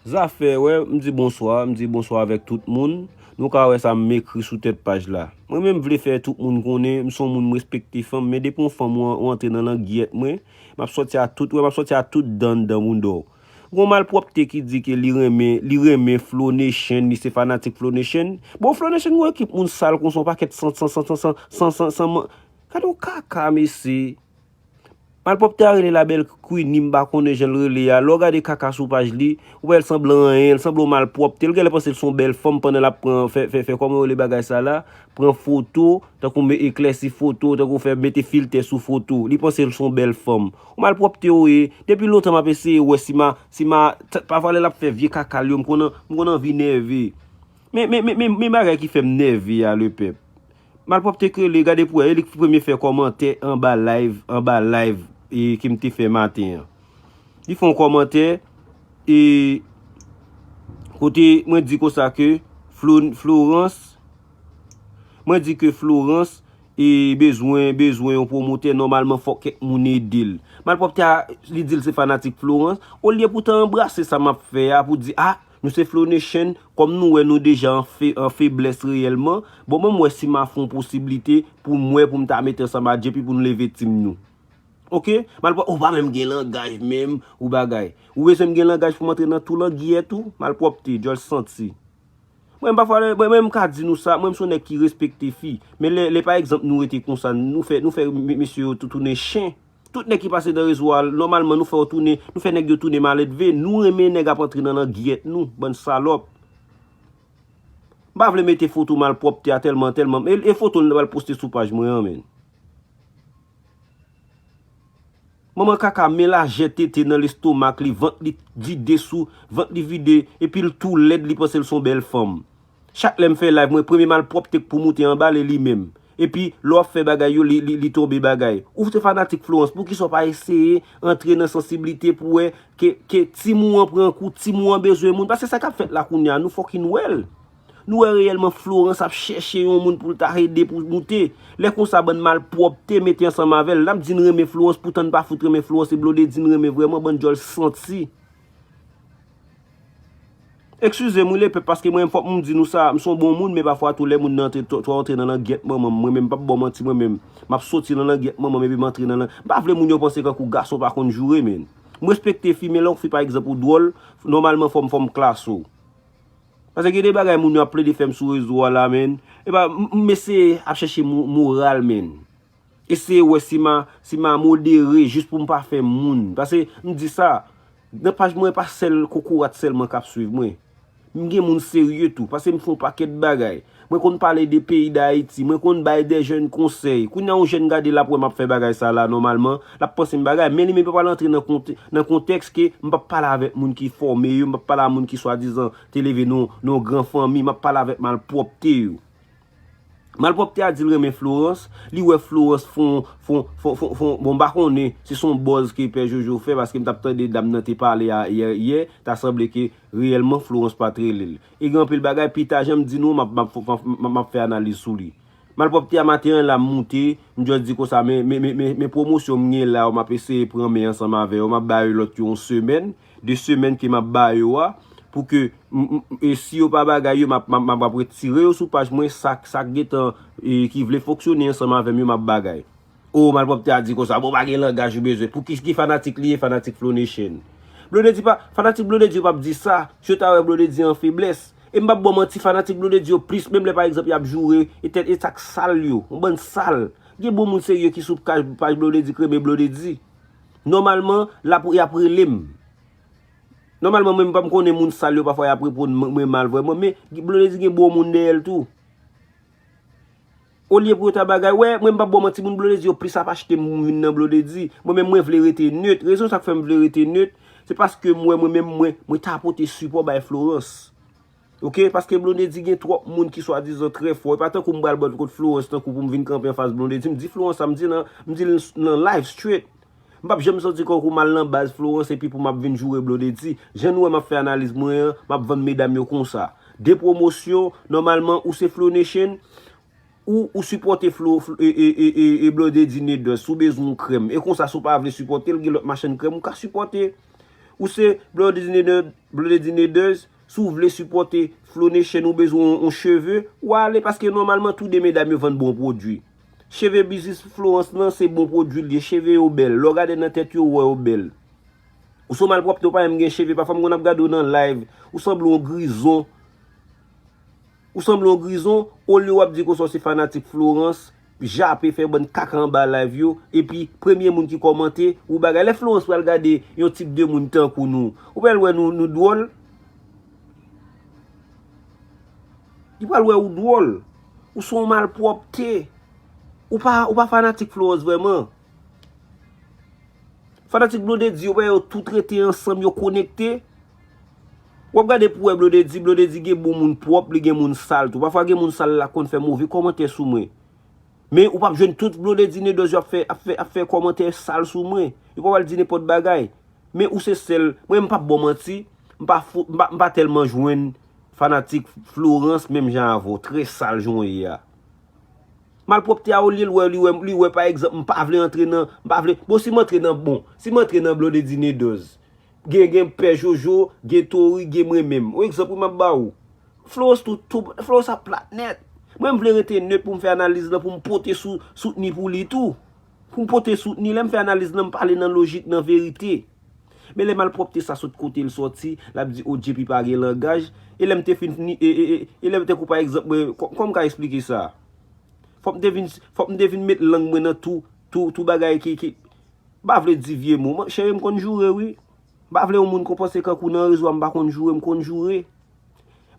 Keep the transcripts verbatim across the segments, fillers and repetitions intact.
Zafè, wè, m di bonswa, m di bonswa avèk tout moun. Nou ka wè sa m ekri sou tèt paj la. Mwen menm m vle fè tout moun konnen, m se yon moun m respekte fanm, men depi yon fanm ou, ou antre nan langyèt mwen, m ap sòti a tout, wè, m ap sòti a tout dan anndan mounda w. Gon malpwòpte ki di ke li renmen, li renmen Flow Nation, li se fanatik Flow Nation. Bon, Flow Nation gon ekip moun sal konsa, yon pakèt san, san, san, gade yon kaka, mesye. Malpwòpte a rele la bèl Queenie, m pa konnen jan l rele a. Lè w gade kaka sou paj li, ou wè l sanble anyen, l sanble yon malpwòpte. L genlè panse l se yon bèl fanm pandan l ap pran, fè, fè, fè, kòman yo rele bagay sa la? Pran foto, tankou me eklèsi foto, tankou fè mete filtè sou foto. Li panse l se yon bèl fanm. Yon malpwòpte ou ye. Depi lontan m ap eseye wè si ma, si ma, t-, pafwa lè l ap fè vye kaka l yo, m konn, m konn anvi nève. Men, men, men, men, men bagay ki fè m nève a, lepèp. Malpwòpte k rele, gade pou wè, e li k premye fè kòmantè anba live, anba live, e, ke m te fè maten an. Li fè yon kòmantè, e, kote mwen di konsa ke Flo-, Florence, mwen di ke Florence, e, bezwen, bezwen yon pwomotè, nòmalman fòk kèk moun ede l. Malpwòpte a, li di l se fanatik Florence, olye pou te anbrase sa m ap fè a, pou di, a, nou se Flow Nation, kòm nou wè nou deja an fe-, an feblès reyèlman, bon, mwen m wè si m a fè yon posiblite pou m wè, pou m ta mete ansanm a Djep pou n leve tim nou. Oke? Malpwòpte, ou pa menm gen langaj menm, ou bagay. Ou bezwen m gen langaj pou m antre nan tou langyèt ou? Malpwòpte, djòl santi. Mwen, m pafwa, mwen, mwen, m ka di nou sa, mwen, m se yon nèg ki respekte fi. Men lè, lè pa egzanp, nou rete konsa, nou fè, nou fè me-, mesye yo tou tounen chen. Tout nèg ki pase nan rezo a, nòmalman, nou fè yo tounen, nou fè nèg yo tounen maledve. Nou renmen nèg ap antre nan langyèt nou, bann salòp. M pa vle mete foto malpwòpte a tèlman, e, e foto l pral poste sou paj mwen an, menn. Manman kaka, men lajè tete nan lestomak li, vant li vide sou, vant li vide, epi l tou lèd, li panse l se yon bèl fanm. Chak lè m fè live, mwen, premye malpwòpte k pou moute anba l e li menm. Epi, lè w ap fè bagay yo, li, li, li tonbe bagay. Ou se fanatik Florence, poukisa w pa eseye antre nan sansiblite pou wè ke, ke tim ou an pran kou, tim ou an bezwen moun? Paske sa k ap fèt la kounye a, nou fucking wè l. Nou wè reyèlman Florence ap chèche yon moun pou l ta ede pou moute. Lè konsa, bann malpwòpte mete ansanm avè l. N ap di n renmen Florence, poutan n pa fout renmen Florence, e Blondedy n renmen vrèman, bann djòl santi. Eskize m wi lepèp, paske mwen menm fòk m di nou sa, m se yon bon moun, men pafwa tou lè moun nan antre, twò, twò antre nan langyèt manman m, mwen menm m p ap ba w manti, mwen menm, m ap soti nan langyèt manman m epi m antre nan lan-, m pa vle moun yo panse kankou gason pa konn joure, menn. M respekte fi, men lè yon fi, pa egzanp, ou dwòl, nòmalman fò m, fò m klase w. Paske gen de bagay moun yo ap plede fè m sou rezo a la, menn. Epa, m, m eseye ap chèche mo-, moral, menn. Eseye wè si m a, si m a modere jis pou m pa fè moun. Paske m di sa, nan paj mwen, e pa sèl kokorat sèlman k ap swiv mwen. M gen moun serye tou, paske m fè yon pakèt bagay. Mwen konn pale de peyi Dayiti, mwen konn bay de jèn konsèy. Kounye a yon jèn gade l ap wè m ap fè bagay sa la nòmalman, l ap panse m bagay, men li menm pa pral antre nan konte-, nan kontèks ke m p ap pale avèk moun ki fòme yo, m p ap pale a moun ki swadizan te leve nan, nan yon gran fanmi, m ap pale avèk malpwòpte yo. Malpwòpte a di l renmen Florence, li wè Florence fon, fon, fon, fon, fon, bon, m pa konnen si se yon buzz ke Pè Jojo fè, paske m t ap tande dam nan te pale a yè, yè, ta sanble ke reyèlman Florence pa t rele l. E gen anpil bagay, pita jan m di nou, m ap, m ap, m ap, m ap, m ap fè analiz sou li. Malpwòpte a maten an la m moute, m just di konsa, men, men, men, men, men pwomosyon m gen la, m ap eseye pran men ansanm avè yo, m ap ba yo lòt yo yon semèn, de semèn ke m ap ba yo a, pou ke, m, m, e si yo pa bagay yo, m ap, m ap, m ap, m ap retire yo sou paj mwen, sa, sa k gentan, e, ki vle fonksyone ansanm avè m yo, m ap bagay. O, malpwòpte a di konsa, bon, pa gen langaj ou bezwen. Pou ki, ki fanatik li ye, fanatik Flow Nation? Blondedy pa, fanatik Blondedy yo p ap di sa, si yo ta wè Blondedy an feblès. E m p ap ba w manti, fanatik Blondedy yo plis, menm lè pa egzanp y ap joure, e tèt, e sa k sal yo, yon bann sal. Gen bon moun serye ki sou kaj, paj Blondedy, k renmen Blondedy. Nòmalman, l ap, y ap rele m. Nòmalman, mwen, m pa m konnen moun sal yo, pafwa y ap reponn mwen, mwen mal vrèman, men Blondedy gen bon moun dèyè l tou. Olye pou yo ta bagay, wè, mwen, m p ap ba w manti, moun Blondedy yo plis ap achte m pou m vin nan Blondedy. Mwen menm, mwen vle rete net. Rezon sa k fè m vle rete net, se paske m wè mwen menm, mwen, mwen ta pote sipò bay Florence. Oke, paske Blondedy gen twòp moun ki swadizan trè fò. E pa tankou m pral bò kot Florence, tankou pou m vin kanpe anfas Blondedy. M di Florence sa, m di nan, m di l nan live straight. M p ap janm santi kò kou m al nan baz Florence epi pou m ap vin joure Blondedy. Jan nou wè m ap fè analiz mwen an, m ap vann medam yo konsa. De pwomosyon, nòmalman, ou se Flow Nation, ou, ou sipòte Flo, Flo, e, e, e, e, e Blondedy Nedos, si w bezwen yon krèm. E konsa, si w pa vle sipòte l, gen lòt machann krèm ou ka sipòte. Ou se Blondedy Neders, Blondedy Neders, si w vle sipòte Flow Nation, ou bezwen yon, yon cheve, ou ale, paske nòmalman tou de medam yo vann bon pwodui. Cheve biznis Florence nan, se bon pwodui l ye, cheve yo bèl. Lè w gade nan tèt yo, ou wè yo bèl. Ou se yon malpwòpte, ou pa menm gen cheve, pafwa m konn ap gade w nan live, ou sanble yon grizon. Ou sanble yon grizon, olye w ap di konsa w se fanatik Florence, jape fè bann kaka anba live yo, epi premye moun ki kòmante, ou bagay. Lè Florence pral gade yon tip de moun tankou nou, ou pral wè nou, nou dwòl. Li pral wè ou dwòl. Ou se yon malpwòpte. Ou pa, ou pa fanatik Florence vrèman. Fanatik Blondedy yo, wè yo tout rete ansanm, yo konekte. W ap gade pou wè Blondedy, Blondedy gen bon moun pwòp, li gen moun sal tou. Pafwa gen moun sal la konn fè move kòmantè sou mwen. Men ou p ap jwenn tout Blondedy Neders yo ap fè, ap fè, ap fè kòmantè sal sou mwen. Yo pa pral di nenpòt bagay. Men ou se sèl, mwen m p ap ba w manti, m pa fou, m pa, m pa tèlman jwenn fanatik Florence menm jan avè w, trè sal jan w ye a. Malpwòpte a, olye l wè, li wè, li wè pa egzanp, m pa vle antre nan, m pa vle, bon, si m antre nan, bon, si m antre nan Blondedy Neders, gen, gen Pè Jojo, gen Tori, gen mwen menm. Yon egzanp wi m ap ba ou. Florence tou, tou, Florence ap plat nèt. Mwen m vle rete nèt pou m fè analiz lan, pou m pote sou, soutni pou li tou. Pou m pote soutni, lè m fè analiz lan, m pale nan lojik, nan verite. Men lè malpwòpte sa sot kote l sòti, l ap di, "O, J P pa gen langaj." E lè m te fin, e, e, e, e lè m te kou, pa egzanp, mwen, kò-, kòman m ka eksplike sa? Fòk m te vin, fòk m te vin met lang mwen nan tou, tou, tou bagay ki, ki, m pa vle di vye mo. Mwen, cheri, m konn joure, wi. M pa vle yon moun konpanse kankou nan rezo a, m pa konn joure, m konn joure.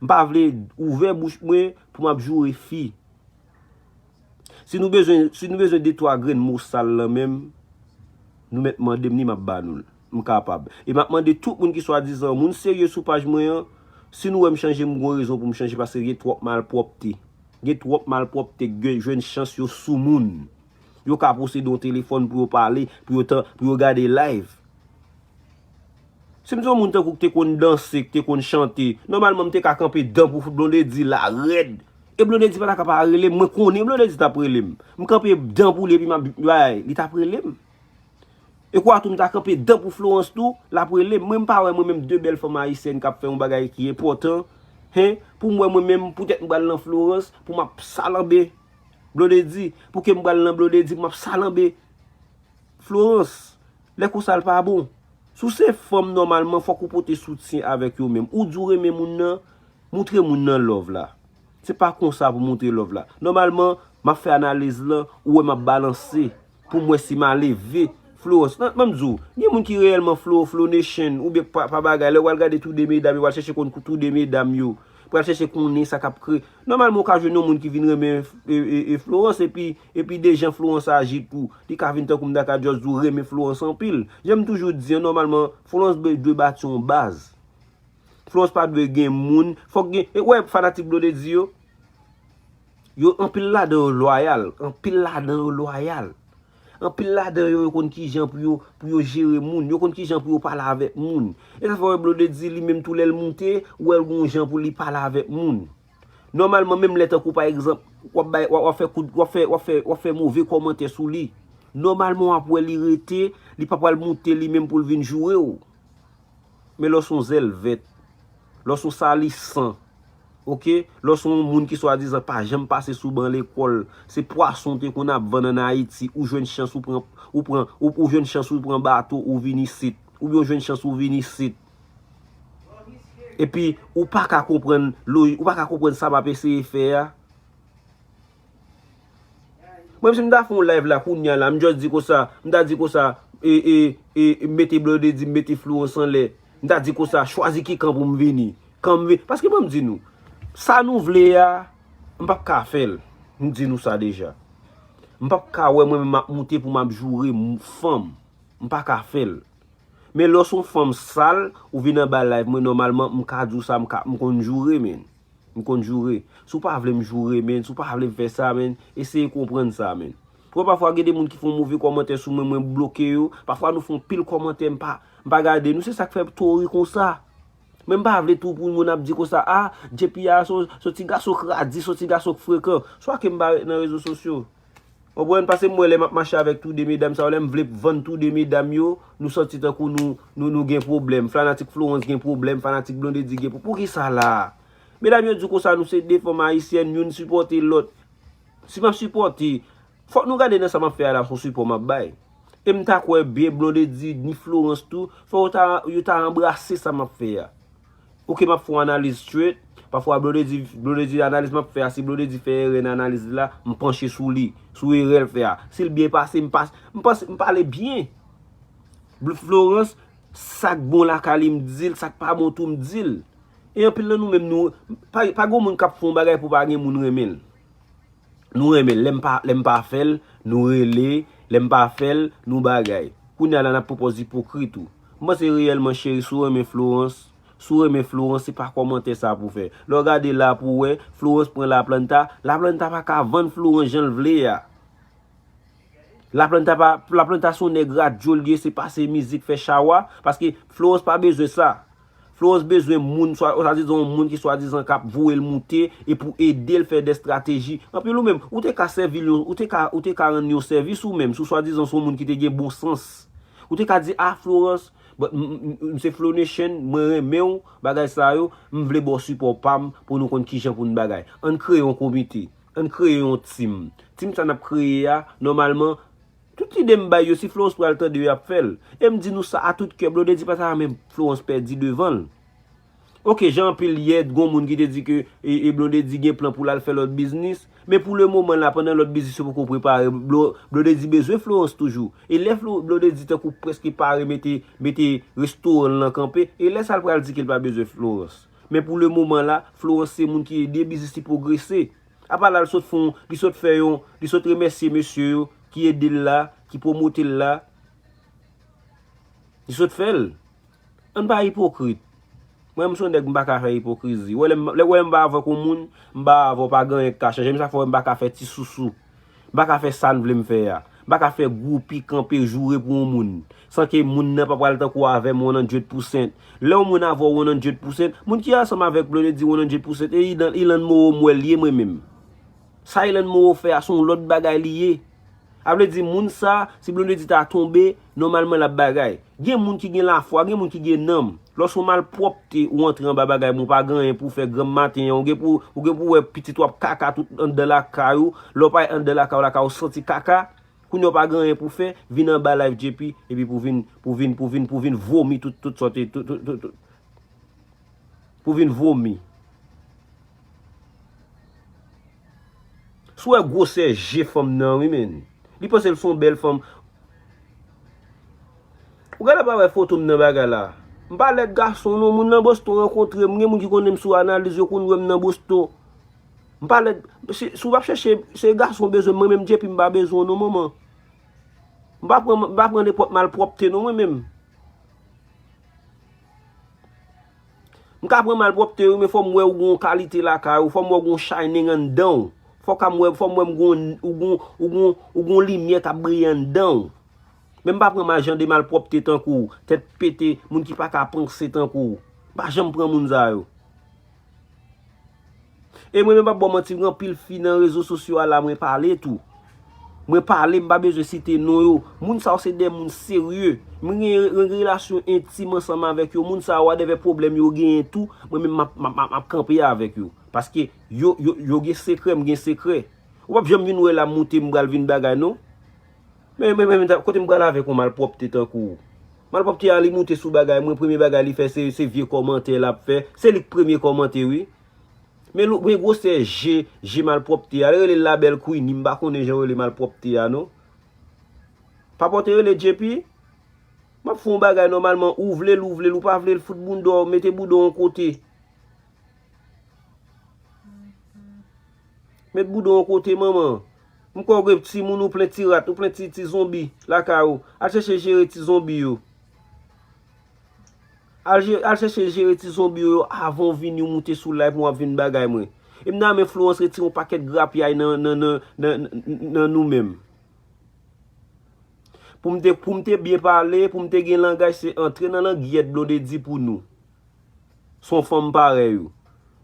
M pa vle ouvè bouch mwen pou m ap joure fi. Si nou bezwen, si nou bezwen de twa grenn mo sal lan menm, nou mèt mande m li, m ap ba nou l. M kapab. E m ap mande tout moun ki swadizan moun serye sou paj mwen an, si nou wè m chanje, m gon rezon pou m chanje, paske gen twòp malpwòpte. Gen twòp malpwòpte k gen, jwenn chans yo sou moun. Yo ka posede yon telefòn pou yo pale, pou yo tan, pou yo gade live. Si m se yon moun tankou k te konn danse, k te konn chante, nòmalman m te ka kanpe dan pou Blondedy la rèd. E Blondedy pa ta ka pa rele m, mwen konnen Blondedy t ap rele m. M kanpe dan pou li epi m ap bay, li t ap rele m. E kwa tou m ta kanpe dan pou Florence tou, l ap rele m. Mwen m pa wè mwen menm de bèl fanm ayisyèn k ap fè yon bagay ki enpòtan, hen, pou m wè mwen menm poutèt m pral nan Florence, pou m ap salanbe Blondedy, pou ke m pral nan Blondedy, pou m ap salanbe Florence, lè konsa l pa bon. Si w se fanm, nòmalman, fòk ou pote soutyen avèk yo menm. Ou di w renmen moun nan, moutre moun nan love la. Se pa konsa pou moutre love la. Nòmalman, m ap fè analiz lan, ou wè m ap balanse pou m wè si m a leve Florence. Nan, ban m di w, gen moun ki reyèlman Flo, Flo Nation, oubyen pa, pa bagay. Lè w al gade tou de medam, yo pral chèche konn tou de medam yo. Pral chèche konnen sa k ap kre-, nòmalman, ou ka jwenn yon moun ki vin renmen e, e, e Florence, epi, epi de jan Florence aji tou, li ka vin tankou m ta ka just di w renmen Florence anpil. Jan m toujou di an, nòmalman, Florence dwe, dwe bati yon baz. Florence pa dwe gen moun, fòk gen, e, wè, fanatik Blondedy yo, yo anpil ladan yo lwayal, anpil ladan yo lwayal. Anpil ladan yo, yo konn kijan pou yo, pou yo jere moun, yo konn kijan pou yo pale avèk moun. E sa fè w wè Blondedy li menm tou lè l moute, ou wè l gon jan pou li pale avèk moun. Nòmalman, menm lè tankou pa egzanp, w ap bay, w ap, w ap fè kout, w ap fè, w ap fè, w ap fè move kòmantè sou li. Nòmalman, w ap wè li rete, li pa pral moute li menm pou l vin joure w. Men lè w se yon zèlvèt, lè w se yon salisan, oke? Lè w se yon moun ki swadizan pa janm pase sou ban lekòl, se pwason w te konn ap vann ann Ayiti, ou jwenn chans ou pran, ou pran, ou, ou jwenn chans ou pran bato, ou vin isit, oubyen ou jwenn chans ou vin isit. Epi, ou pa ka konprann loji-, ou pa ka konprann sa m ap eseye fè a. Mwen, si m ta fè yon live la kounye a la, m just di konsa, m ta di konsa, e, e, e, mete Blondedy, mete Florence anlè. M ta di konsa, chwazi ki kan pou m vini. Kan m vi-, paske mwen, m di nou, sa nou vle a, m p ap ka fè l. M di nou sa deja. M p ap ka wè mwen menm m ap moute pou m ap joure m-, fanm. M pa ka fè l. Men lè w se yon fanm sal, ou vin anba live mwen, nòmalman, m ka di w sa, m ka, m konn joure, men. M konn joure. Si w pa vle m joure, men, si w pa vle m fè sa, men, eseye konprann sa, men. Ou wè, pafwa, gen de moun ki fè yon move kòmantè sou mwen, mwen bloke yo. Pafwa, nou fè yon pil kòmantè, m pa, m pa gade nou. Se sa k fè Tori konsa. Men m pa vle tou pou moun ap di konsa, a, J P a, se, se yon ti gason k radi, se yon ti gason k frekan. Swa ke m pa ret nan rezo sosyo. Konprann? Paske m wè lè m ap mache avèk tou de medam sa yo, lè m vle vann tou de medam yo, nou santi tankou nou, nou, nou gen pwoblèm. Fanatik Florence gen pwoblèm, fanatik Blondedy gen pwoblèm. Poukisa la? Medam yo di konsa nou se de fanm ayisyèn, youn sipòte lòt. Si m ap sipòte, fòk nou gade nan sa m ap fè a la, se yon sipò m ap bay. E m ta kwè byen Blondedy, ni Florence tou, fò yo ta, yo ta anbrase sa m ap fè a. Oke, m ap fè yon analiz straight. Pafwa, Blondedy, Blondedy, analiz m ap fè a, si Blondedy fè erè nan analiz li la, m panche sou li, sou erè l fè a. Si l byen pase, m pas, m panse, m pale byen. Bl-, Florence, sa k bon lakay li, m di l, sa k pa bon tou, m di l. E anpil nan nou menm, nou, pa, pa gen moun k ap fè yon bagay pou pa gen moun renmen l. Nou renmen l. Lè m pa, lè m pa fè l, nou rele. Lè m pa fè l, nou bagay. Kounye a la, n ap pran pòz ipokrit tou. M panse reyèlman, cheri, si w renmen Florence, si w renmen Florence, se pa kòmantè sa pou w fè. Lè w gade la pou w wè, Florence pran Laplanta, Laplanta pa ka vann Florence jan l vle a. Laplanta pa, Laplanta se yon nèg radyo l ye, se pase mizik, fè chawa, paske Florence pa bezwen sa. Florence bezwen moun, swa, swadizan yon moun ki swadizan k ap voye l moute e pou ede l fè de estrateji. Anpil ou menm, ou te ka sèvi l yon, ou te ka, ou te ka rann li yon sèvis ou menm, si w swadizan se yon moun ki te gen bon sans. Ou te ka di, "A, Florence, but m, m, m, m se Flow Nation, mwen renmen w, bagay sa yo, m vle ba w sipò pa m pou nou konn kijan pou n bagay. Ann kreye yon komite, ann kreye yon team. Team sa n ap kreye a, nòmalman, tout ide m bay yo, si Florence pral tande yo, y ap fè l. E m di nou sa a tout kè, Blondedy pa ta renmen Florence pèdi devan l. Oke, jan anpil yè, gon moun ki te di ke e, e Blondedy gen plan pou l al fè lòt biznis. Men pou le moman la, pandan lòt biznis yo poko prepare, Blo-, Blondedy bezwen Florence toujou. E lè Flo-, Blondedy tankou prèske pare mete, mete restoran l lan kanpe, e lè sa l pral di ke l pa bezwen Florence. Men pou le moman la, Florence se moun ki ede biznis li pwogrese. Apa la, l sot fè yon, li sot fè yon, li sot remèsye mesye yo ki ede l la, ki pwomote l la. Li sot fè l. Ann pa ipokrit. Mwen, m se yon nèg, m pa ka fè ipokrizi. Wè lè m, lè, wè m pa avèk yon moun, m pa avè w, pa gen anyen k ka chanje. Men sa k fè m pa ka fè ti sousou. M pa ka fè sa n vle m fè a. M pa ka fè gwoupi kanpe joure pou yon moun. San ke moun nan pa pral tankou avè m one hundred percent. Lè yon moun avè w one hundred percent, moun ki ansanm avèk Blondedy one hundred percent, e Ilan, Ilan Mowo m wè l ye mwen menm. Sa Ilan Mowo fè a se yon lòt bagay li ye. A vle di, moun sa, si Blondedy ta tonbe, nòmalman l ap bagay. Gen moun ki gen lafwa, gen moun ki gen nanm. Lòske w malpwòpte, ou antre anba bagay, bon, pa gen anyen pou w fè granm maten an, ou gen pou, ou gen pou wè pitit w ap kaka tout anndan lakay ou, lè w pa anndan lakay ou, lakay ou santi kaka, kounye a w pa gen anyen pou w fè, vin anba live J P, epi pou vin, pou vin, pou vin, pou vin vomi tout, tout sòt, tout, tout, tout, tout. Pou vin vomi. Si w wè gwosè je fanm nan, wi, men. Li panse l se yon bèl fanm. Ou genlè pa wè foto m nan bagay la. M pa lèd gason non, moun nan Boston rankontre m, gen moun ki konnen m sou analiz, yo konn wè m nan Boston. M pa lèd, si, si w ap chèche, se gason bezwen m, mwen menm J P m pa bezwen w non, manman. M pa pran, m pa pran nenpòt malpwòpte non, mwen menm. M ka pran malpwòpte wi, men fò m wè ou gon kalite lakay ou, fò m wè ou gon shining anndan w. Fò ka m wè, fò m wè m gon, ou gon, ou gon, ou gon limyè k ap briye anndan w. Men m pa pran mal jan de malpwòpte tankou w, tèt pete, moun ki pa ka panse tankou w. M pa janm pran moun sa yo. E mwen menm, m p ap ba w manti, gen anpil fi nan rezo sosyo a la, mwen pale tou. Mwen pale, m pa bezwen site non yo. Moun sa yo se de moun serye. Mwen gen, mwen gen relasyon entim ansanm avèk yo. Moun sa yo, whatever pwoblèm yo genyen tou, mwen menm m ap, m ap, m ap, m ap kanpe avèk yo. Paske yo, yo, yo gen sekrè, m gen sekrè. Ou p ap janm vin wè la m moute, m pral vin bagay non. Men, men, men, men, kote m pral avèk yon malpwòpte tankou w? Malpwòpte a, li moute sou bagay mwen, premye bagay li fè, se, se vye kòmantè l ap fè. Se li k premye kòmante, wi. Men lou-, men gwosè je, je malpwòpte a. Li rele l la bèl Queenie, m pa konnen jan yo rele malpwòpte a, non. Papa w te rele J P? M ap fè yon bagay nòmalman, ou vle l, ou vle l, ou pa vle l, fout bounda w, mete bounda w yon kote. Met bounda w yon kote, manman. M kwè w gen timoun, ou plen ti rat, ou plen ti, ti zonbi lakay ou. Al chèche jere ti zonbi yo. Al je-, al chèche jere ti zonbi yo avan w vini, w moute sou live mwen, w ap vin bagay mwen. E m nan men Florence retire yon pakèt grapyay nan, nan, nan, nan, nan, nan nou menm. Pou m te, pou m te byen pale, pou m te gen langaj, se antre nan langyèt Blondedy pou nou. Se yon fanm parèy ou.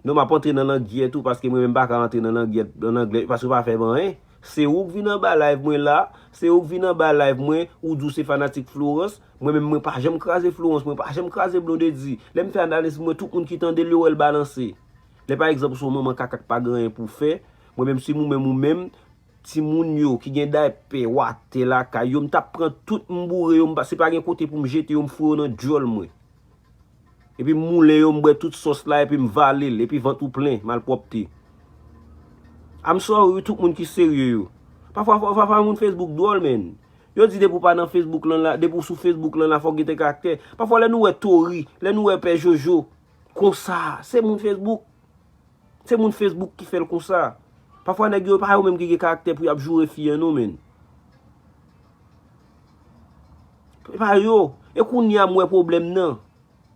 Non, m ap antre nan langyèt ou, paske mwen menm m pa ka antre nan langyèt, nan langyèt, paske w pa fè m anyen. Se ou k vin anba live mwen la, se ou k vin anba live mwen, ou di w se fanatik Florence. Mwen menm, mwen pa janm kraze Florence, mwen pa janm kraze Blondedy. Lè m fè analiz mwen, tout moun ki tande l, yo wè l balanse. Lè pa egzanp, ou se yon manman kaka k pa gen anyen pou w fè, mwen menm, si mwen menm ou menm, timoun yo ki gen daypè watè lakay yo, m t ap pran tout m boure yo, m pa, se pa gen kote pou m jete yo, m foure yo nan djòl mwen. Epi m moulen yo, m bwè tout sòs la, epi m vale l, epi vant ou plen, malpwòpte. I'm sorry, wi, tout moun ki serye yo. Pafwa, pafwa, pafwa moun Facebook dwòl, menn. Yo di depi w pa nan Facebook lan la, depi w sou Facebook lan la, fòk gen te karaktè. Pafwa lè nou wè Tori, lè nou wè Pè Jojo, konsa, se moun Facebook. Se moun Facebook ki fè l konsa. Pafwa nèg yo, pa yo menm ki gen karaktè pou y ap joure fi an non, menn. E pa yo. E kounye a m wè pwoblèm nan.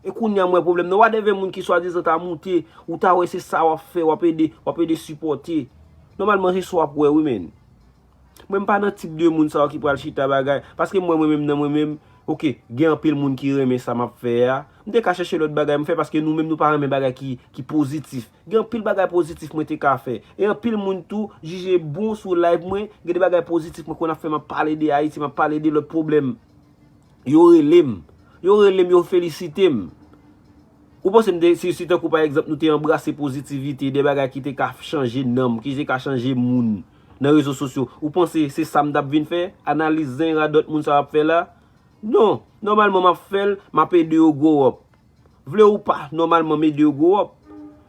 E kounye a m wè pwoblèm nan. Whatever moun ki swadizan ta moute, ou ta wè se sa w ap fè, w ap ede, w ap ede sipòte. Nòmalman, se sa w ap wè, wi, menn. Mwen, m pa nan tip de moun sa yo ki pral chita bagay. Paske m wè mwen menm nan mwen menm, oke, gen anpil moun ki renmen sa m ap fè a. M te ka chèche lòt bagay m fè paske nou menm nou pa renmen bagay ki, ki pozitif. Gen anpil bagay pozitif mwen te ka fè. E anpil moun tou jije bon sou live mwen, gen de bagay pozitif mwen konn ap fè, m ap pale de Ayiti, m ap pale de lòt pwoblèm. Yo rele m. Yo rele m, yo felisite m. Ou panse m te, si, si tankou pa egzanp nou te anbrase pozitivite, de bagay ki te ka chanje nanm, ki te ka chanje moun nan rezo sosyo, ou panse se sa m t ap vin fè? Analiz zen radòt moun sa yo ap fè la? Non. Nòmalman m ap fè l, m ap ede yo grow up. Vle ou pa, nòmalman m ede yo grow up.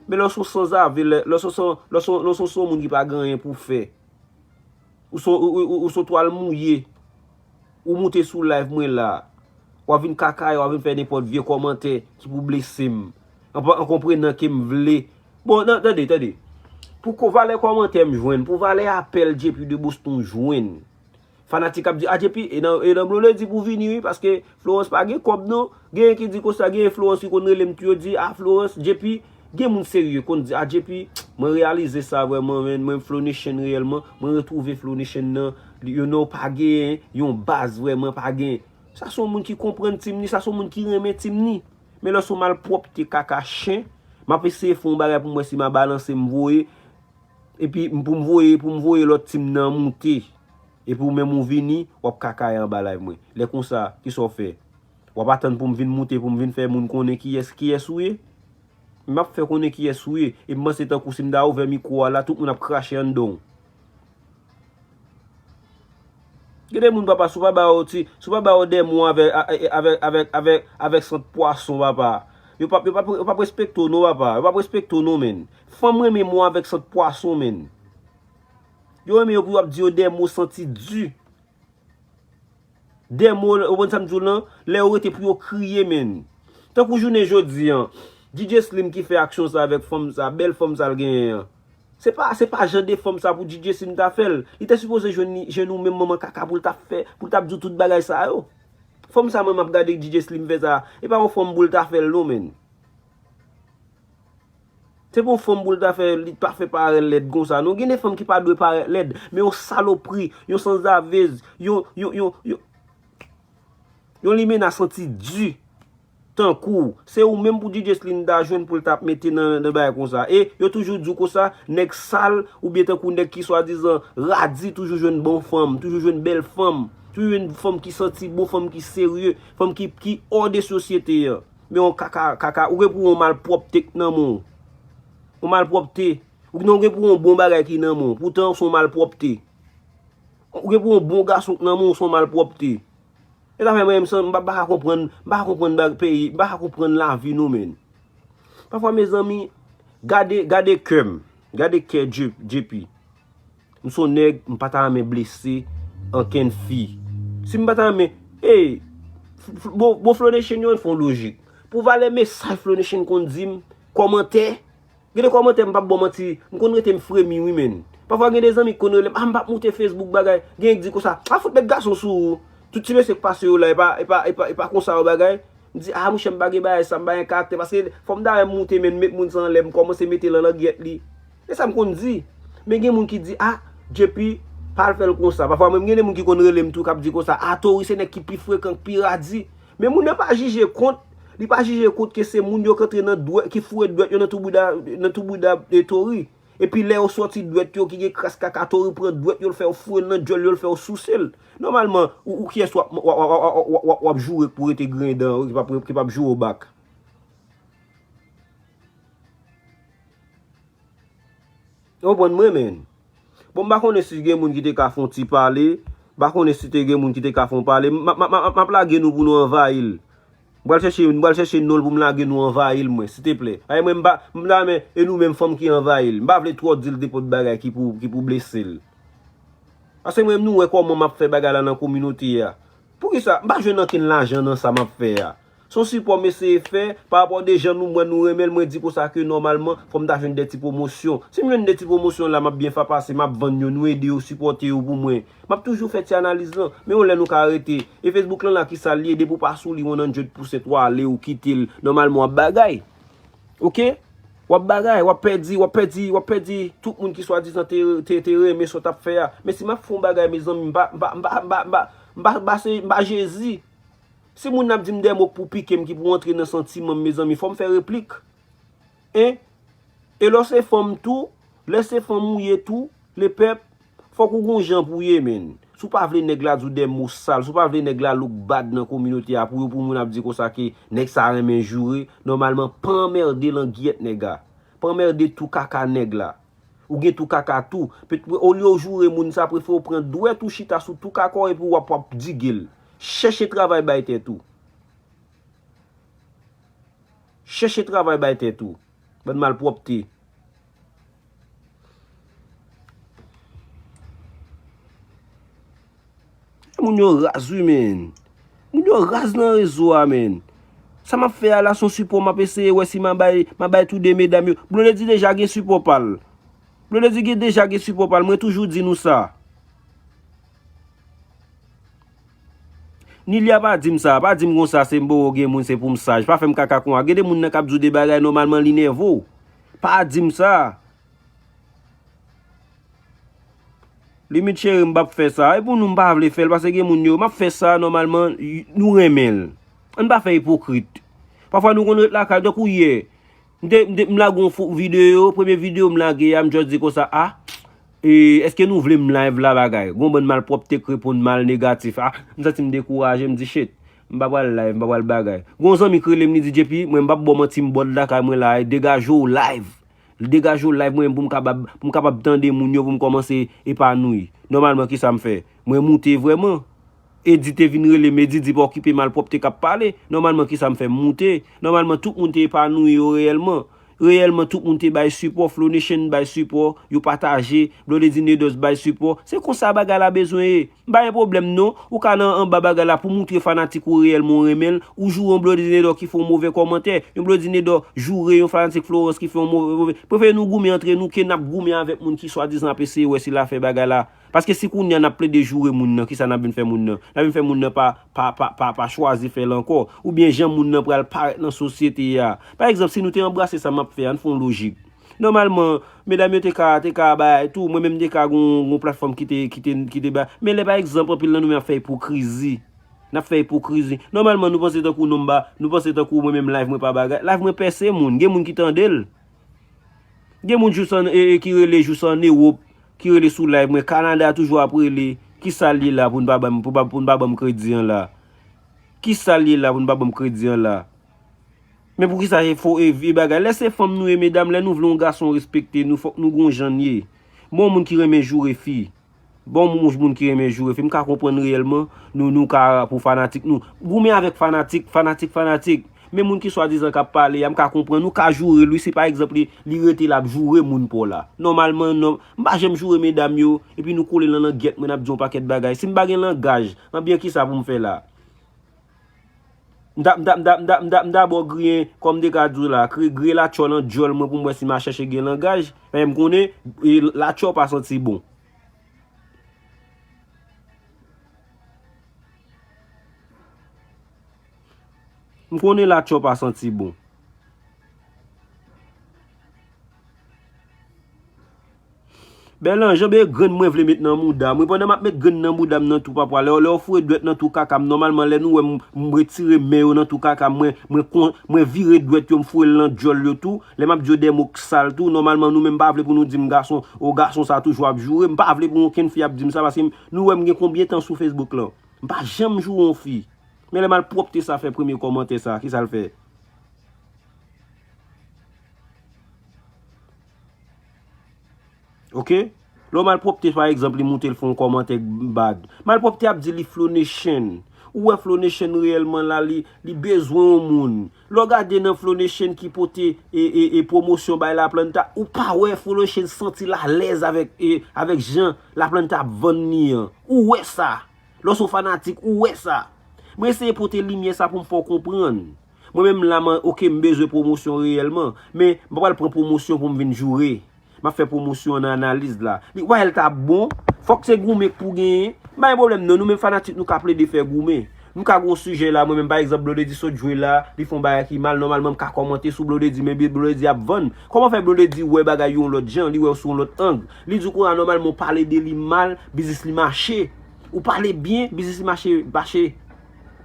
Men lè w se yon sanzave, lè, lè w se, lè w se, lè w se yon moun ki pa gen anyen pou fè, ou se, ou, ou, ou, ou se yon twal mouye, ou moute sou live mwen la, w ap vin kakaye, w ap vin fè nenpòt vye kòmantè ki pou blese m. An, an konprenan ke m vle. Bon, nan, tande, tande. Pou ko-, valè kòmantè m jwenn, pou valè apèl J P de Boston jwenn. Fanatik ap di, a, J P, e nan, e nan Blondedy pou vini, wi, paske Florence pa gen kòb, non. Genyen ki di konsa, genyen Florence ki konn rele m tou, yo di, a, Florence, J P, gen moun serye konn di, a, J P, mwen reyalize sa vrèman, men mwen Flow Nation reyèlman, mwen retwouve Flow Nation nan, you know, pa gen yon baz vrèman, pa gen. Sa se yon moun ki konprann team ni, sa se yon moun ki renmen team ni. Men lè se yon malpwòpte kaka chen, m ap eseye fè yon bagay pou m wè si m a balanse m voye, epi m pou m voye, pou m voye lòt team nan moute. Epi ou menm ou vini, w ap kakaye anba live mwen. Lè konsa, kisa w fè? W ap atann pou m vin moute, pou m vin fè moun konnen kiyès, kiyès ou ye? M ap fè konnen kiyès ou ye. E m panse tankou si m ta ouvè mikwo a la, tout moun ap krache anndan w. Gen de moun, papa, si w pa ba yo ti, si w pa ba yo de mo avèk, a-, a-, avèk, avèk, avèk, avèk sant pwason, papa. Yo p ap, yo p ap, yo p ap respekte w non, papa. Yo p ap respekte w non, menn. Fanm renmen mo avèk sant pwason, menn. Yo renmen yo pou yo ap di yo de mo santi di. De mo, ou konprann sa m di w lan? Lè yo rete pou yo kriye, menn. Tankou jounen jodi an, D J Slim ki fè aksyon sa avèk fanm sa, bèl fanm sa l genyen an. Se pa, se pa jan de fanm sa pou D J Slim ta fè l. Li te sipoze jwenn li, jwenn ou menm manman kaka pou l t ap fè, pou l t ap di w tout bagay sa yo. Fanm sa mwen m ap gade D J Slim fè sa, e pa yon fanm pou l ta fè l non, menn. Se pa yon fanm pou l ta fè, li pa fè parèt lèd konsa non. Gen de fanm ki pa dwe parèt lèd, men yon salopri, yon sanzavèz, yon, yon, yon, yon, yon limena santi di. Tankou w, se ou menm pou D J Slim ta jwenn pou l t ap mete nan, nan bagay konsa. E yo toujou di w konsa, nèg sal, oubyen tankou nèg ki swadizan radi, toujou jwenn bon fanm, toujou jwenn bèl fanm, toujou jwenn fanm ki santi bon, fanm ki serye, fanm ki, ki hors de sosyete an. Men yon kaka, kaka, ou gen pou yon malpwòpte k nan men w. Yon malpwòpte. Ou gen pou yon bon bagay ki nan men w. Poutan, w se yon malpwòpte. Ou gen pou yon bon gason k nan men w, w se yon malpwòpte. E sa fè mwen menm san, m pa, m pa ka konprann, m pa ka konprann bag-, peyi, m pa ka konprann lavi nou, menn. Pafwa, mezanmi, gade, gade kè m, gade kè J-, J P. M se yon nèg, m pa ta renmen blese ankenn fi. Si m pa ta renmen, ey, f-, f-, bon, bon, Flow Nation yo, fè yon lojik. Pou valè mesaj Flow Nation konn di m, kòmantè, gen de kòmantè m p ap ba w manti, m konn rete m fremi wi, menn. Pafwa gen de zanmi ki konn rele m, a, m p ap moute Facebook bagay. Gen ki di konsa, a, fout bèt gason sou ou. Tout ti mesye k pase yo la, e pa, e pa, e pa, e pa konsa yo bagay. M di, a, monchè, m pa gen bagay sa, m pa gen karaktè, paske fò m ta wè m moute, menn, m met moun sa anlè, m kòmanse mete l an langyèt li. E sa m konn di. Men gen moun ki di, a, J P, pa al fè l konsa. Pafwa menm gen de moun ki konn rele m tou, k ap di konsa, a, Tori se nèg ki pi frekan, ki pi radi. Men moun nan pa jije kont, li pa jije kont ke se moun yo k antre nan dwèt, ki foure dwèt yo nan tou bouda, nan tou bouda, e, Tori. Epi lè yo sòti dwèt yo ki gen kras kaka, Tory pran dwèt yo, l fè yo foure l nan djòl yo, l fè yo souse l. Nòmalman, ou, ou kiyès w ap, w ap, w ap, w ap, w ap, w ap joure pou rete griyen dan ki p ap, ki p ap joure w bak? Ou konprann mwen, menn? Bon, m pa konnen si gen moun ki te ka fè yon ti pale, m pa konnen si te gen moun ki te ka fè yon pale. M, m, m, m, m ap lage nou pou nou anvayi l. M pral chèche, m pral chèche non l pou m lage nou anvayi l, mwen, siteplè. Ay, mwen, m pa, m ta renmen, e nou menm fanm ki anvayi l. M pa vle twò di l nenpòt bagay ki pou, ki pou blese l. Paske mwen, nou wè kòman m ap fè bagay la nan kominote a. Poukisa? M pa jwenn ankenn lajan nan sa m ap fè a. Se yon sipò m eseye fè, pa rapò de jan nou, mwen, nou renmen l, mwen di konsa ke nòmalman, fò m ta jwenn de ti pwomosyon. Si m jwenn de ti pwomosyon la, m ap byen fè pase, m ap vann yo, nou ede yo, sipòte yo pou mwen. M ap toujou fè ti analiz lan, men yon lè nou ka rete. E Facebook lan la, kisa l ye, depi w pa sou li one hundred percent, w ale, ou kite l, nòmalman w ap bagay. Oke? W ap bagay, w ap pèdi, w ap pèdi, w ap pèdi tout moun ki swadizan te, te, te renmen sa w t ap fè a. Men si m ap fè yon bagay, mezanmi, m pa, m pa, m pa, m pa, m pa, m pa, m pa se, m pa Jezi. Si moun nan ap di m de mo pou pike m ki pou antre nan santiman m, mezanmi, fò m fè replik. En? E lè w se fanm tou, lè se fanm ou ye tou, lepèp, fòk ou gon jan pou w ye, menn. Si w pa vle nèg la di w de mo sal, si w pa vle nèg la look bad nan kominote a pou yo, pou moun ap di konsa ke nèg sa renmen joure, nòmalman, pa anmède langyèt nèg la. Pa anmède tou kaka nèg la. Ou gen tou kaka tou. Pet-, olye w joure moun sa, prefere w pran dwèt ou chita sou tou kaka w epi w ap, w ap dige l. Chèche travay bay tèt ou. Chèche travay bay tèt ou. Bann malpwòpte. Moun yo raz wi, menn. Moun yo raz nan rezo a, menn. Sa m ap fè a la, se yon sipò m ap eseye wè si m a bay, m a bay tou de medam yo. Blondedy deja gen sipò pa l. Blondedy gen, deja gen sipò pa l. Mwen toujou di nou sa. Nilia pa di m sa, pa di m konsa, se m poko gen moun, se pou m saj. Pa fè m kaka konsa. Gen de moun nan k ap di w de bagay, nòmalman, li nève w. Pa di m sa. Limit cheri, m p ap fè sa. E pou nou, m pa vle fè l, paske gen moun yo, m ap fè sa, nòmalman, y-, nou renmen l. Ann pa fè ipokrit. Pafwa nou konn ret lakay, tankou yè. M te, m te, m lage yon fo videyo, premye videyo m lage a, m just di konsa, a, e, èske nou vle m live la bagay? Gon bann malpwòpte k reponn mal negatif. A, m santi m dekouraje, m di, shit, m pa pral live, m pa pral bagay. Gon zanmi k rele m, li di, J P, mwen m p ap ba w manti, m bò lakay mwen la, e, degaje w live. Degaje w live mwen pou m kapab, pou m kapab tande moun yo, pou m kòmanse epanoui. Nòmalman, kisa m fè? Mwen moute vrèman. Edi te vin rele m, Edi di pa okipe malpwòpte k ap pale. Nòmalman, kisa m fè? M moute. Nòmalman, tout moun te epanoui yo reyèlman. Reyèlman, tout moun te bay sipò. Flow Nation bay sipò. Yo pataje. Blondedy Nedos bay sipò. Se konsa bagay la bezwen ye. M pa gen pwoblèm non. Ou ka nan anba bagay la pou moutre fanatik ou reyèlman ou renmen l. Ou joure yon Blondedy Nedò ki fè yon move kòmantè. Yon Blondedy Nedò joure yon fanatik Florence ki fè yon move, move. Prefere nou goumen antre nou ke n ap goumen avèk moun ki swadizan ap eseye wè si l a fè bagay la. Paske si kounye a n ap plede joure moun nan, kisa n ap vin fè moun nan? N ap vin fè moun nan pa, pa, pa, pa, pa chwazi fè l ankò. Oubyen jan moun nan pral parèt nan sosyete a. Pa egzanp, si nou te anbrase sa m ap fè a, ann fè yon lojik. Nòmalman, medam yo te ka, te ka bay tou. Mwen menm m te ka gon, gon platfòm ki te, ki te, ki te bay. Men lè pa egzanp, anpil nan nou menm ap fè ipokrizi. N ap fè ipokrizi. Nòmalman, nou panse tankou non m ba, nou panse tankou mwen menm live mwen pa bagay. Live mwen pèse moun. Gen moun ki tande l. Gen moun jous an, e, e, ki rele jous an Ewòp, ki rele sou live mwen. Kanada toujou ap rele. Kisa l ye la pou n pa ban m, pou pa, pou n pa ban m kredi an la? Kisa l ye la pou n pa ban m kredi an la? Men poukisa e fo e vye bagay? Lè se fanm nou ye, medam, lè nou vle yon gason respekte nou, fòk nou gon jan n ye. Bon moun ki renmen joure fi. Bon moun, moun ki renmen joure fi. M ka konprann reyèlman, nou, nou ka pou fanatik nou. Goumen avèk fanatik, fanatik, fanatik. Men moun ki swadizan k ap pale a, m ka konprann, ou ka joure l wi, si pa egzanp li, li rete l ap joure moun pa w la. Nòmalman, non, m pa janm joure medam yo, epi nou kole nan langyèt mwen, n ap di yon pakèt bagay. Si m pa gen langaj, anbyen kisa pou m fè la? M ta, m ta, m ta, m ta, m ta, m ta bò griyen, kòm m te ka di w la, kri-, griye latchò nan djòl mwen pou m wè si m a chèche gen langaj. Men m konnen, e, latchò pa santi bon. M konnen latchò pa santi bon. Bèlanj, anben grenn mwen vle met nan mouda mwen. Pandan m ap met grenn nan mouda m nan tou papa, lè, lè w foure dwèt nan tou kaka m, nòmalman lè nou wè m, m retire men yo nan tou kaka m, mwen, mwen, kon, mwen vire dwèt yo, m foure l nan djòl yo tou, lè m ap di yo de mo k sal tou, nòmalman nou menm pa vle pou nou di m gason, o gason sa toujou ap joure, m pa vle pou okenn fi ap di m sa, paske m, nou wè m gen konbyen tan sou Facebook lan. M pa janm joure yon fi. Men lè malpwòpte sa fè premye kòmantè sa, kisa l fè? Ok? Lè w malpwòpte, pa egzanp, li moute, l fè yon kòmantè bad. Malpwòpte ap di li Flow Nation. Ou wè Flow Nation reyèlman la, li, li bezwen yon moun. Lè w gade nan Flow Nation ki pote e, e, e pwomosyon bay Laplanta, ou pa wè Flow Nation santi l alèz avèk, e, avèk jan Laplanta ap vann li an. Ou wè sa. Lè w se yon fanatik, ou wè sa. Mwen eseye pote limyè sa pou m fè w konprann. Mwen menm la, mwen, ok, m bezwen pwomosyon reyèlman, men m pa pral pran pwomosyon pou m vin joure. M ap fè pwomosyon nan analiz la. Li, wè, l t ap bon. Fòk se goumen k pou genyen. M pa gen pwoblèm non, nou menm fanatik nou ka plede fè goumen. Nou ka gen yon sijè la, mwen menm pa egzanp, Blondedy sot jwe la, li fè yon bagay ki mal, nòmalman m ka kòmante sou Blondedy, men Blondedy ap vann. Kòman fè Blondedy wè bagay yo yon lòt jan, li wè yo sou yon lòt ang? Li di w konsa nòmalman w pale de li mal, biznis li mache. Ou pale byen, biznis li mache, mache.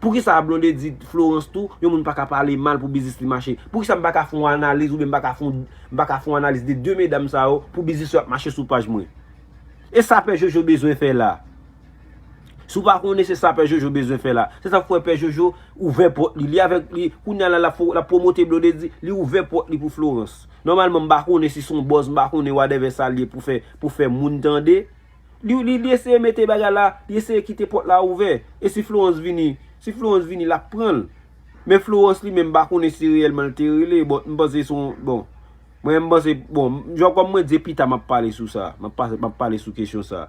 Poukisa Blondedy Florence tou, yon moun pa ka pale mal pou biznis li mache? Poukisa m pa ka fè yon analiz oubyen m pa ka fè yon, m pa ka fè yon analiz de de medam sa yo pou biznis yo ap mache sou paj mwen? E sa Pè Jojo bezwen fè la? Si w pa konnen se sa Pè Jojo bezwen fè la, se sa k fè Pè Jojo ouvè pòt li. Li avèk li, kounye a la, l ap fo-, l ap pwomote Blondedy, li ouvè pòt li pou Florence. Nòmalman, m pa konnen si se yon bòz, m pa konnen whatever sa l ye pou fè, pou fè moun tande. Li, li, li eseye mete bagay la, li eseye kite pòt la ouvè. E si Florence vini, si Florence vini, l ap pran l. Men Florence li menm, m pa konnen si reyèlman l te rele, bon, m panse se yon, bon. Mwen, m panse, bon, jan kòm mwen di, pita m ap pale sou sa. M ap pase, m ap pale sou kesyon sa.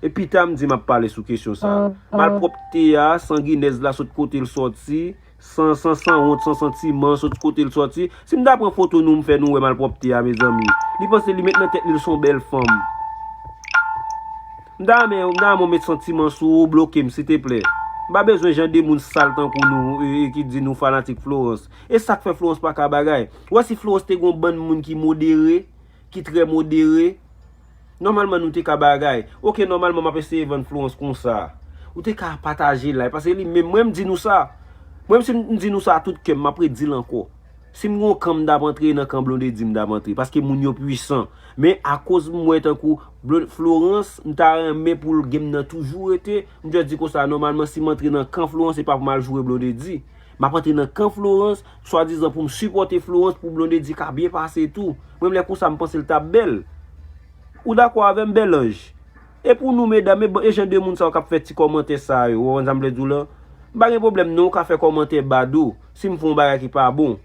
E pita m di m ap pale sou kesyon sa. Malpwòpte a, sanginèz la, sot kote l sòti, san, san, sanwont, san santiman, sot kote l sòti. Si m ta pran foto nou, m fè nou wè malpwòpte a, mezanmi. Li panse li met nan tèt li l se yon bèl fanm. M ta renmen, m ta renmen w met santiman sou ou, bloke m, silteplè. M pa bezwen jan de moun sal tankou nou, e, e ki di nou fanatik Florence. E sa k fè Florence pa ka bagay. Ou wè si Florence te gen yon bann moun ki modere, ki trè modere, nòmalman nou te ka bagay. Ok, nòmalman m ap eseye vann Florence konsa. Ou te ka pataje live, paske li menm, mwen m di nou sa. Mwen menm si m di nou sa a tout kè m, m ap redi l ankò. Si m gen yon kan m t ap antre, nan kan Blondedy m t ap antre, paske moun yo pwisan. Men akoz m wè tankou Blo-, Florence, m ta renmen pou l game nan toujou rete, m just di konsa, nòmalman si m antre nan kan Florence, se pa pou m al joure Blondedy. M ap antre nan kan Florence, swadizan pou m sipòte Florence, pou Blondedy ka byen pase tou. Mwen, lè konsa, m panse l t ap bèl. Ou dakò avè m, Bèlanj? E pou nou, medam, e, e jan de moun sa yo k ap fè ti kòmantè sa yo, ou konprann sa m vle di w lan? M pa gen pwoblèm non, ou ka fè kòmantè bad ou, si m fè yon bagay ki pa bon.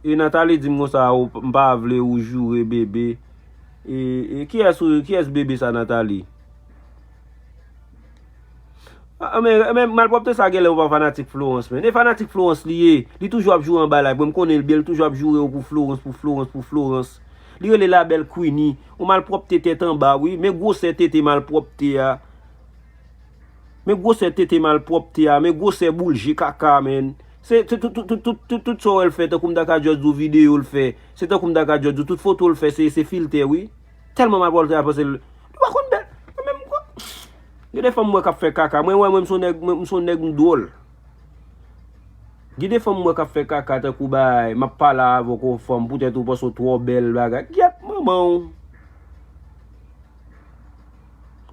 E Nathalie di m konsa, ou, m pa vle ou joure bebe. E, e kiyès ou, kiyès bebe sa, Nathalie? A, men, men malpwòpte sa genlè ou pa fanatik Florence, men. E fanatik Florence li ye. Li toujou ap joure anba live. Mwen, m konnen l byen, li toujou ap joure ou pou Florence, pou Florence, pou Florence. Li rele la belle Queenie. Ou malpwòpte tèt anba, wi. Men gwosè tete malpwòpte a. Men gwosè tete malpwòpte a, men gwosè boul je kaka, menn. Se, se tout, tout, tout sa w wè l fè, tankou m ta ka just di w videyo l fè. Se tankou m ta ka just di w tout foto l fè, se, se filtè, wi. Tèlman malpwòpte a panse l, li pa konn bèl. Mwen menm, m konn. Gen de fanm m wè k ap fè kaka. Mwen wè, mwen, m se yon nèg, mwen, m se yon nèg, m dwòl. Gen de fanm m wè k ap fè kaka tankou bay, m ap pale avè w kon fanm, poutèt ou panse w twò bèl, bagay. Gyèt manman w.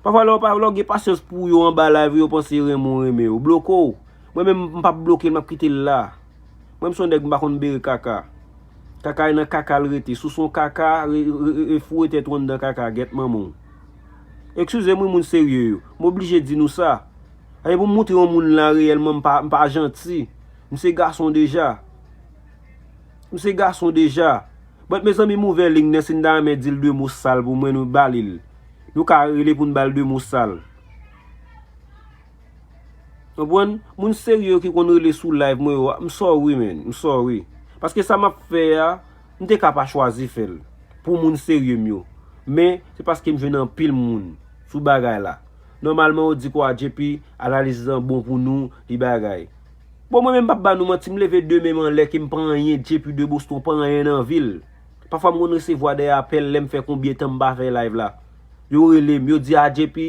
Pafwa lè w pa, lè w gen pasyans pou yo anba live, yo panse yo renmen w, renmen yo. Bloke w. Mwen menm, m p ap bloke l, m ap kite l la. Mwen, m se yon nèg, m pa konn bere kaka. Kaka e nan kaka l rete. Si w se yon kaka, re, re, re, re foure tèt ou anndan kaka, gyèt manman w. Eskize m wi, moun serye yo. M oblije di nou sa. Paske pou m moutre yon moun la reyèlman, m pa, m pa janti. M se gason deja. M se gason deja. But mezanmi, m ouvè liy nan, si n ta renmen di l de mo sal pou mwen, nou ba li l. Nou ka rele pou n ba l de mo sal. Konprann? Moun serye yo ki konn rele sou live mwen yo, m sorry, man. M sorry. Paske sa m ap fè a, m te ka pa chwazi fè l pou moun serye m yo. Men, se paske m jwenn anpil moun sou bagay la. Nòmalman, yo di kwa J P, analiz lan bon pou nou, li bagay. Bon, mwen menm m p ap ba nou manti, m leve de men m anlè ke m pa anyen, J P de Boston pa anyen nan vi l. Pafwa m konn resevwa de apèl lè m fè konbyen tan m pa fè live la. Yo rele m, yo di, "A J P,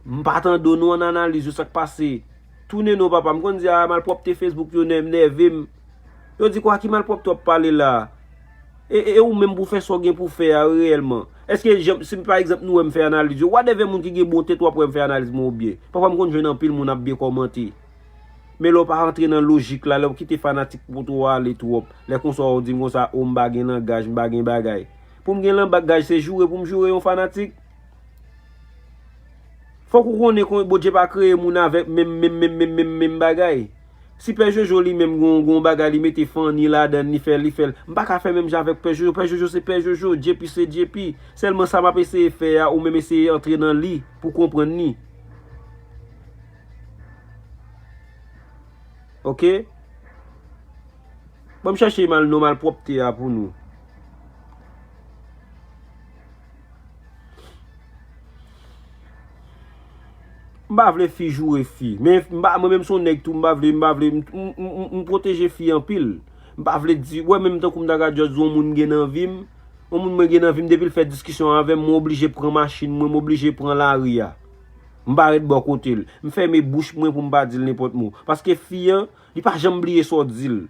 m pa tande w non an analiz yo, sa k pase?" Tounen non papa, m konn di, "A, malpwòpte Facebook yo nè-, nève m." Yo di, "Kwa, ki malpwòpte w ap pale la?" E, e, e ou menm pou fè sa w gen pou fè a reyèlman. Èske jan, si pa egzanp nou wè m fè analiz yo, whatever moun ki gen bon tèt w ap wè m fè analiz mwen ou byen. Pafwa m konn jwenn anpil moun ap byen kòmante. Men lè w pa rantre nan lojik la, lè w kite fanatik pote w ale twòp, lè konsa w di m konsa, "O, m pa gen langaj, m pa gen bagay." Pou m gen langaj se joure pou m joure yon fanatik? Fòk ou konnen kon Bondye pa kreye moun avèk menm, menm, menm, menm, menm, menm bagay. Si Pè Jojo li menm gon, gon bagay li mete fanni ladan, li fè, li fè l. M pa ka fè menm jan avèk Pè Jojo. Pè Jojo se Pè Jojo, J P se J P. Sèlman sa m ap eseye fè a, ou menm eseye antre nan li pou konprann li. Oke? Ban m chèche mal non malpwòpte a pou nou. M pa vle fi joure fi. Men m pa, mwen menm se yon nèg tou, m pa vle, m pa vle, m, m, m, m, m pwoteje fi anpil. M pa vle di, wè menm tankou m ta ka just di yon moun gen nan vi m, yon moun mwen gen nan vi m, depi l fè diskisyon avè m, mwen oblije pran machin mwen, m oblije pran lari a. M pa ret bò kote l. M fèmen bouch mwen pou m pa di l nenpòt mo. Paske fi an, li pa janm bliye sa w di l.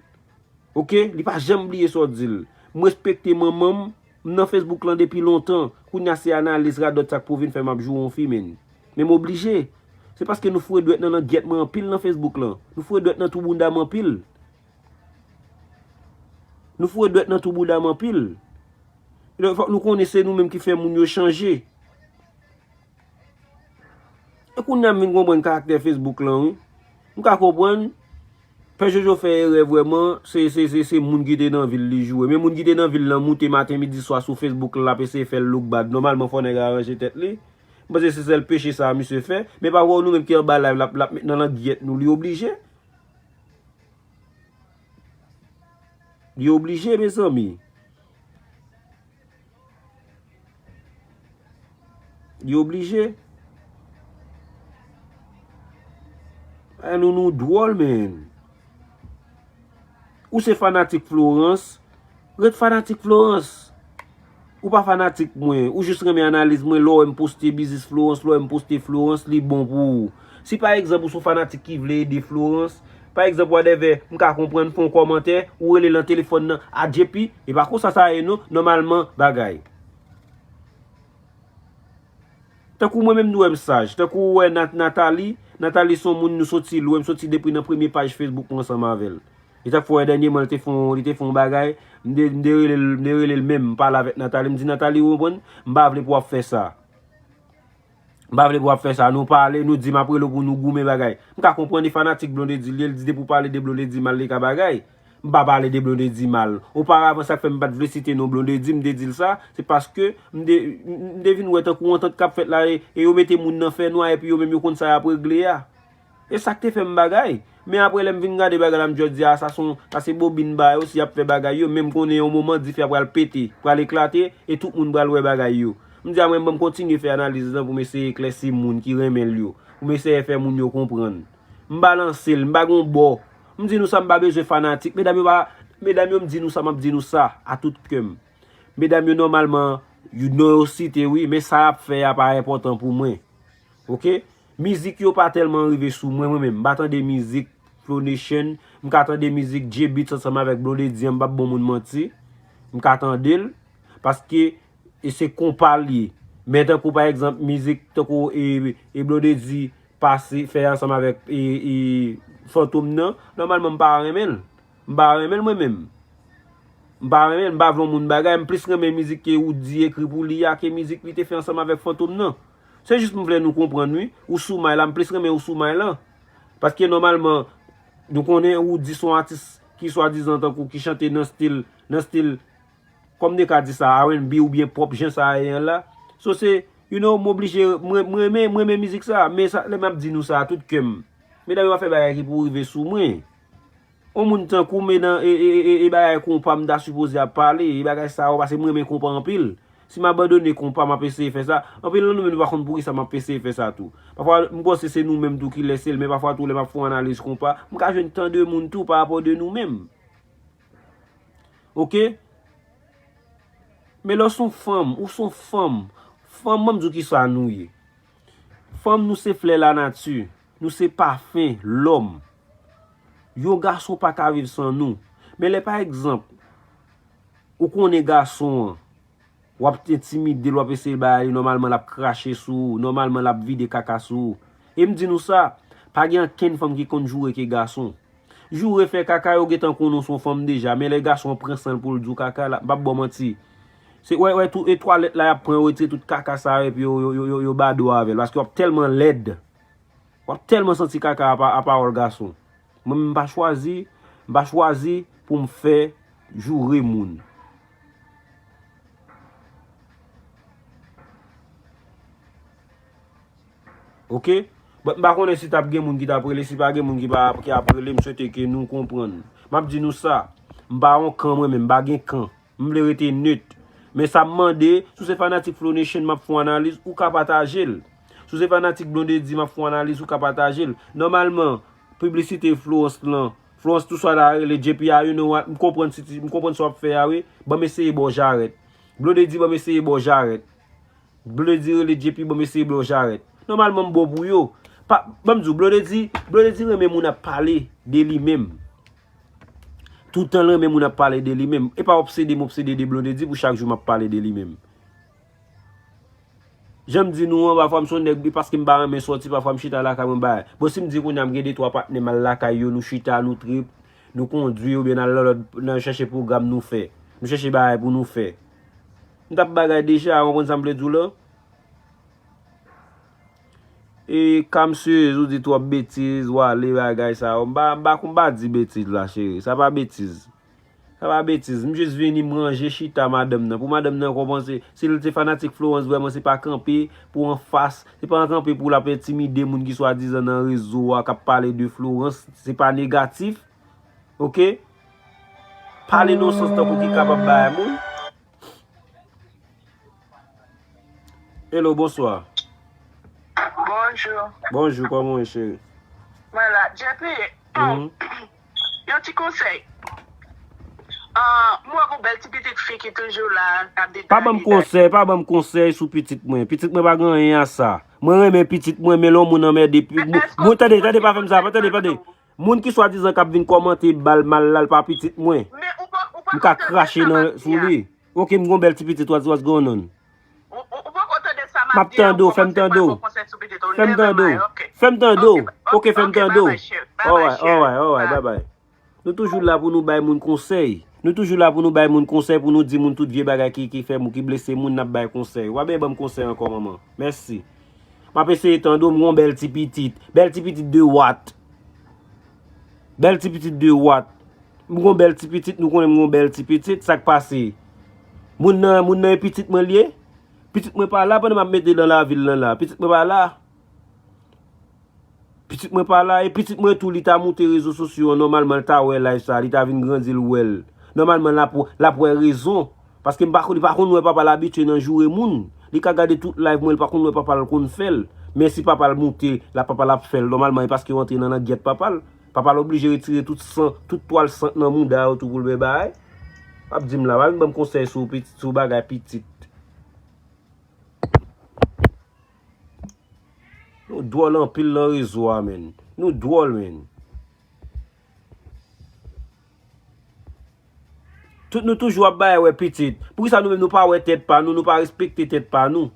Oke? Li pa janm bliye sa w di l. M respekte manman m. M nan Facebook lan depi lontan. Kounye a se analiz radòt sa k pou vin fè m ap joure yon fi, men. Men m oblije. Se paske nou foure dwèt nan langyèt mwen anpil nan Facebook lan. Nou foure dwèt nan twou bounda m anpil. Nou foure dwèt nan twou bounda m anpil. Donk, fòk nou konnen se nou menm ki fè moun yo chanje. E kounye a m vin konprann karaktè Facebook lan, wi. M ka konprann, Pè Jojo fè erè vrèman, se, se, se, se moun ki te nan vi l li joure. Men moun ki te nan vi l lan moute maten, midi, swa sou Facebook lan, l ap eseye fè l look bad. Nòmalman, fò nèg la ranje tèt li. M panse se sèl peche sa a misye fè. Men pa wè w nou menm ki anba live, l ap, l ap met nan langyèt nou, li oblije. Li oblije, mezanmi. Li oblije. Ay, nou, nou dwòl, men. Ou se fanatik Florence, ret fanatik Florence. Ou pa fanatik mwen, ou jis renmen analiz mwen lè w wè m poste biznis Florence, lè w wè m poste Florence, li bon pou ou. Si pa egzanp ou se yon fanatik ki vle ede Florence, pa egzanp, whatever, m ka konprann, fè yon kòmantè, ou rele nan telefòn nan, a J P, e pa konsa sa ye non, nòmalman, bagay. Tankou mwen menm nou wè m saj, tankou ou wè Nat-, Nathalie, Nathalie se yon moun nou soti lwen, m soti depi nan premye paj Facebook mwen ansanm avè l. E sa k fè w wè dènyèman li te fè yon, li te fè yon bagay, m te, m te rele l, m te rele l menm, m pale avèk Nathalie, m di, "Nathalie, ou konprann? M pa vle pou w ap fè sa." M pa vle pou w ap fè sa. Nou pale, nou di m ap rele w pou nou goumen bagay. M ka konprann e fanatik Blondedy li ye, l di depi w pale de Blondedy mal, li ka bagay. M pa pale de Blondedy mal. Oparavan, sa k fè m pa t vle site non Blondedy, m te di l sa, se paske m te, m te vin wè tankou yon antant k ap fèt la, e, e yo mete moun nan fènwa, epi yo menm yo konn sa y ap regle a. E sa k te fè m bagay. Men apre lè m vin gade bagay la, m just di, "A, sa se yon, sa se bobin ba yo, si y ap fè bagay yo, men m konnen yon moman dife a pral pete, pral eklate, e tout moun pral wè bagay yo." M di, "A, mwen, ban m kontinye fè analiz lan pou m eseye eklèsi moun ki renmen l yo, pou m eseye fè moun yo konprann." M balanse l, m pa gon bò. M di nou sa, m pa bezwen fanatik. Medam yo pa, medam yo, m di nou sa, m ap di nou sa, a tout kè m. Medam yo, nòmalman, yo, non yo site, wi, men sa y ap fè a pa enpòtan pou mwen. Oke? Mizik yo pa tèlman rive sou mwen, mwen menm. M pa tande mizik Flow Nation. M ka tande mizik J-Beatz ansanm avèk Blondedy an, m p ap ba moun manti. M ka tande l. Paske e se konpa l ye. Men tankou pa egzanp, mizik tankou e, e Blondedy pase fè ansanm avèk e, e Fantom nan, nòmalman m pa renmen l. M pa renmen l mwen menm. M pa renmen l, m pa vle yon moun bagay, m plis renmen mizik ke Roody ekri pou li a ke mizik li te fè ansanm avèk Fantom nan. Se jis m vle nou konprann wi, Ou Sou May la, m plis renmen Ou Sou May lan. Paske nòmalman, nou konnen Roody se yon atis ki swadizan tankou ki chante nan stil, nan stil kòm de ka di sa, R and B oubyen pop jan sa a ye an la. So se, you know, m oblije, mwen, mwen renmen, mwen renmen mizik sa, men sa, lè m ap di nou sa, tout kè m. Medam yo pa fè bagay ki pou rive sou mwen. On moun tankou m e nan, e, e, e, e bagay konpa m ta sipoze ap pale, e bagay sa yo, paske m renmen konpa anpil. Si m abandone konpa, m ap eseye fè sa. Anpil nan nou menm nou pa konn poukisa m ap eseye fè sa tou. Pafwa, m panse se nou menm tou ki lese l, men pafwa tou lè m ap fè yon analiz konpa, m ka jwenn tan de moun tou pa rapò de nou menm. Oke? Men lè w se yon fanm, ou se yon fanm, fanm, ban m di w kisa nou ye. Fanm, nou se flè lanati, nou se pafen lòm. Yon gason pa ka viv san nou. Men lè pa egzanp, ou konnen gason an, w ap entimide l, w ap eseye bay li, nòmalman l ap krache sou ou, nòmalman l ap vide kaka sou ou. E m di nou sa, pa gen ankenn fanm ki konn joure ke gason. Joure, fè kaka, yo gentan konnen w se yon fanm deja, men lè gason an pran san l pou l di w kaka, la, m p ap ba w manti. Se, wè, wè, tou, e twalèt la, y ap pran, yo retire tout kaka sa yo, epi yo, yo, yo, yo, yo bado avè l, paske w ap tèlman lèd. W ap tèlman santi kaka a pa, a pawòl gason. Mwen menm, m pa chwazi, m pa chwazi pou m fè joure moun. Oke? But m pa konnen si t ap gen moun ki t ap rele, si pa gen moun ki pa, ki ap rele, m swete ke nou konprann. M ap di nou sa, m pa yon kan mwen menm, m pa gen kan. M vle rete net. Men sa m mande, si w se fanatik Flow Nation, m ap fè yon analiz, ou ka pataje l. Si w se fanatik Blondedy, m ap fè yon analiz, ou ka pataje l. Nòmalman, piblisite Florence lan, Florence tou sa la rele J P a, you know what, m konprann si ti, m konprann sa w ap fè a, wi. Ban m eseye ba w jarèt. Blondedy, ban m eseye ba w jarèt. Blondedy rele J P, ban m eseye ba w jarèt. Nòmalman, m bon pou yo. Pa, ban m di w, Blondedy, Blondedy renmen moun ap pale de li menm. Toutan l renmen moun ap pale de li menm. E pa obsede m obsede de Blondedy pou chak jou m ap pale de li menm. Jan m di nou an, pafwa m se yon nèg, e paske m pa renmen sòti, pafwa m chita lakay mwen bay. Bon, si m di kounye a m gen de twa patnè m al lakay yo, nou chita, nou trip, nou kondwi, oubyen n al nan lòt, nan chèche pwogram nou fè. Nou chèche bagay pou nou fè. M t ap bagay deja, w konprann sa m vle di w lan? E, kamsez, ou di twòp betiz, w ale bagay sa yo. M pa, m pa konn pa di betiz la, cheri. Sa pa betiz. Sa pa betiz. M jis vini, m ranje chita madanm nan. Pou madanm nan konprann se, si l te fanatik Florence vrèman, se pa kanpe pou anfas, se pa kanpe pou l ap entimide moun ki swadizan nan rezo a, k ap pale de Florence. Se pa negatif. Oke? Pale nan sans tankou ki kapab bay moun. Hello, bonswa. Bonjou. Bonjou, kòman w ye, cheri? Mwen la. J P, yon ti konsèy. Ah, mwen gon bèl ti pitit fi ki toujou la, k ap detale. Pa ban m konsèy, pa ban m konsèy sou pitit mwen. Pitit mwen pa gen anyen a sa. Mwen renmen pitit mwen, men lè yon moun anmède pi. Mwen, tande, tande, pa fè m sa, pa tande, tande. Moun ki swadizan k ap vin kòmante bal mal la, l pa pitit mwen. M ka krache nan, sou li. Ok, m gon bèl ti pitit, what's, what's going on? M ap tande w, fè m tande w. Fè m tande w. Fè m tande w. Ok, fè m tande w. Alright, alright, alright, bye bye. Nou toujou la pou nou bay moun konsèy. Nou toujou la pou nou bay moun konsèy, pou nou di moun tout vye bagay ki, ki fè moun, ki blese moun, n ap bay konsèy. W ap byen ban m konsèy ankò, manman. Mèsi. M ap eseye tande w, m gon bèl ti pitit. Bèl ti pitit de wat. Bèl ti pitit de wat. M gon bèl ti pitit, nou konnen m gon bèl ti pitit, sa k pase? Moun nan, moun nan e pitit mwen l ye? Pitit mwen pa la pandan m ap mete l nan lavil lan la. Pitit mwen pa la. Pitit mwen pa la, e pitit mwen tou, li ta moute rezo sosyo an, nòmalman, l ta wè live sa, li ta vin grandi, l wè l. Nòmalman, l ap, l ap wè rezon. Paske m pa konn, li pa konn wè papa l abitye nan joure moun. Li ka gade tout live mwen, li pa konn wè papa l konn fè l. Men si papa l moute, la papa l ap fè l. Nòmalman, e paske yo antre nan langyèt papa l. Papa l oblije retire tout san, tout twal sant nan mouda yo tou pou l bay bagay. W ap di m la, pa vin ban m konsèy sou pitit, sou bagay pitit. Nou dwòl anpil nan rezo a, menn. Nou dwòl, menn. Tout nou toujou ap bay wè pitit. Poukisa nou menm nou pa wè tèt pa nou, nou pa respekte tèt pa nou?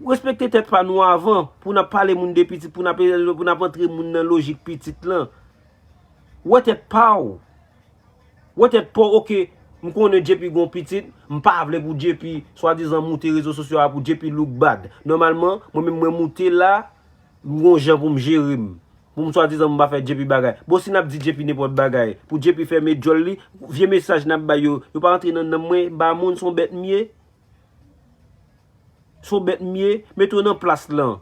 Respekte tèt pa nou avan, pou n ap pale moun de pitit, pou n ap, pou n ap antre moun nan lojik pitit lan. Wè tèt pa w. Wè tèt pa w, ok, m konnen J P gon pitit, m pa vle pou J P swadizan moute rezo sosyo a pou J P look bad. Nòmalman, mwen menm mwen moute la, m gon jan pou m jere m. Pou m swadizan m pa fè J P bagay. Bon, si n ap di J P nenpòt bagay, pou J P fèmen djòl li, vye mesaj n ap bay yo, yo pa rantre nan nanm mwen, m pa moun, se yon bèt m ye. Se yon bèt m ye, mete w nan plas lan.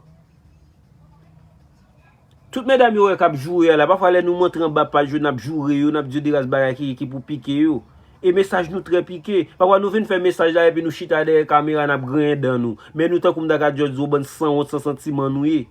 Tout medam yo wè k ap joure a la, pafwa lè nou montre anba paj yo, n ap joure yo, n ap di yo de ras bagay ki, ki pou pike yo. E mesaj nou trè pike. Pafwa nou vin fè mesaj la epi nou chita dèyè kamera n ap griyen dan nou. Men nou tankou m ta ka just di w bann sanwont san santiman nou ye.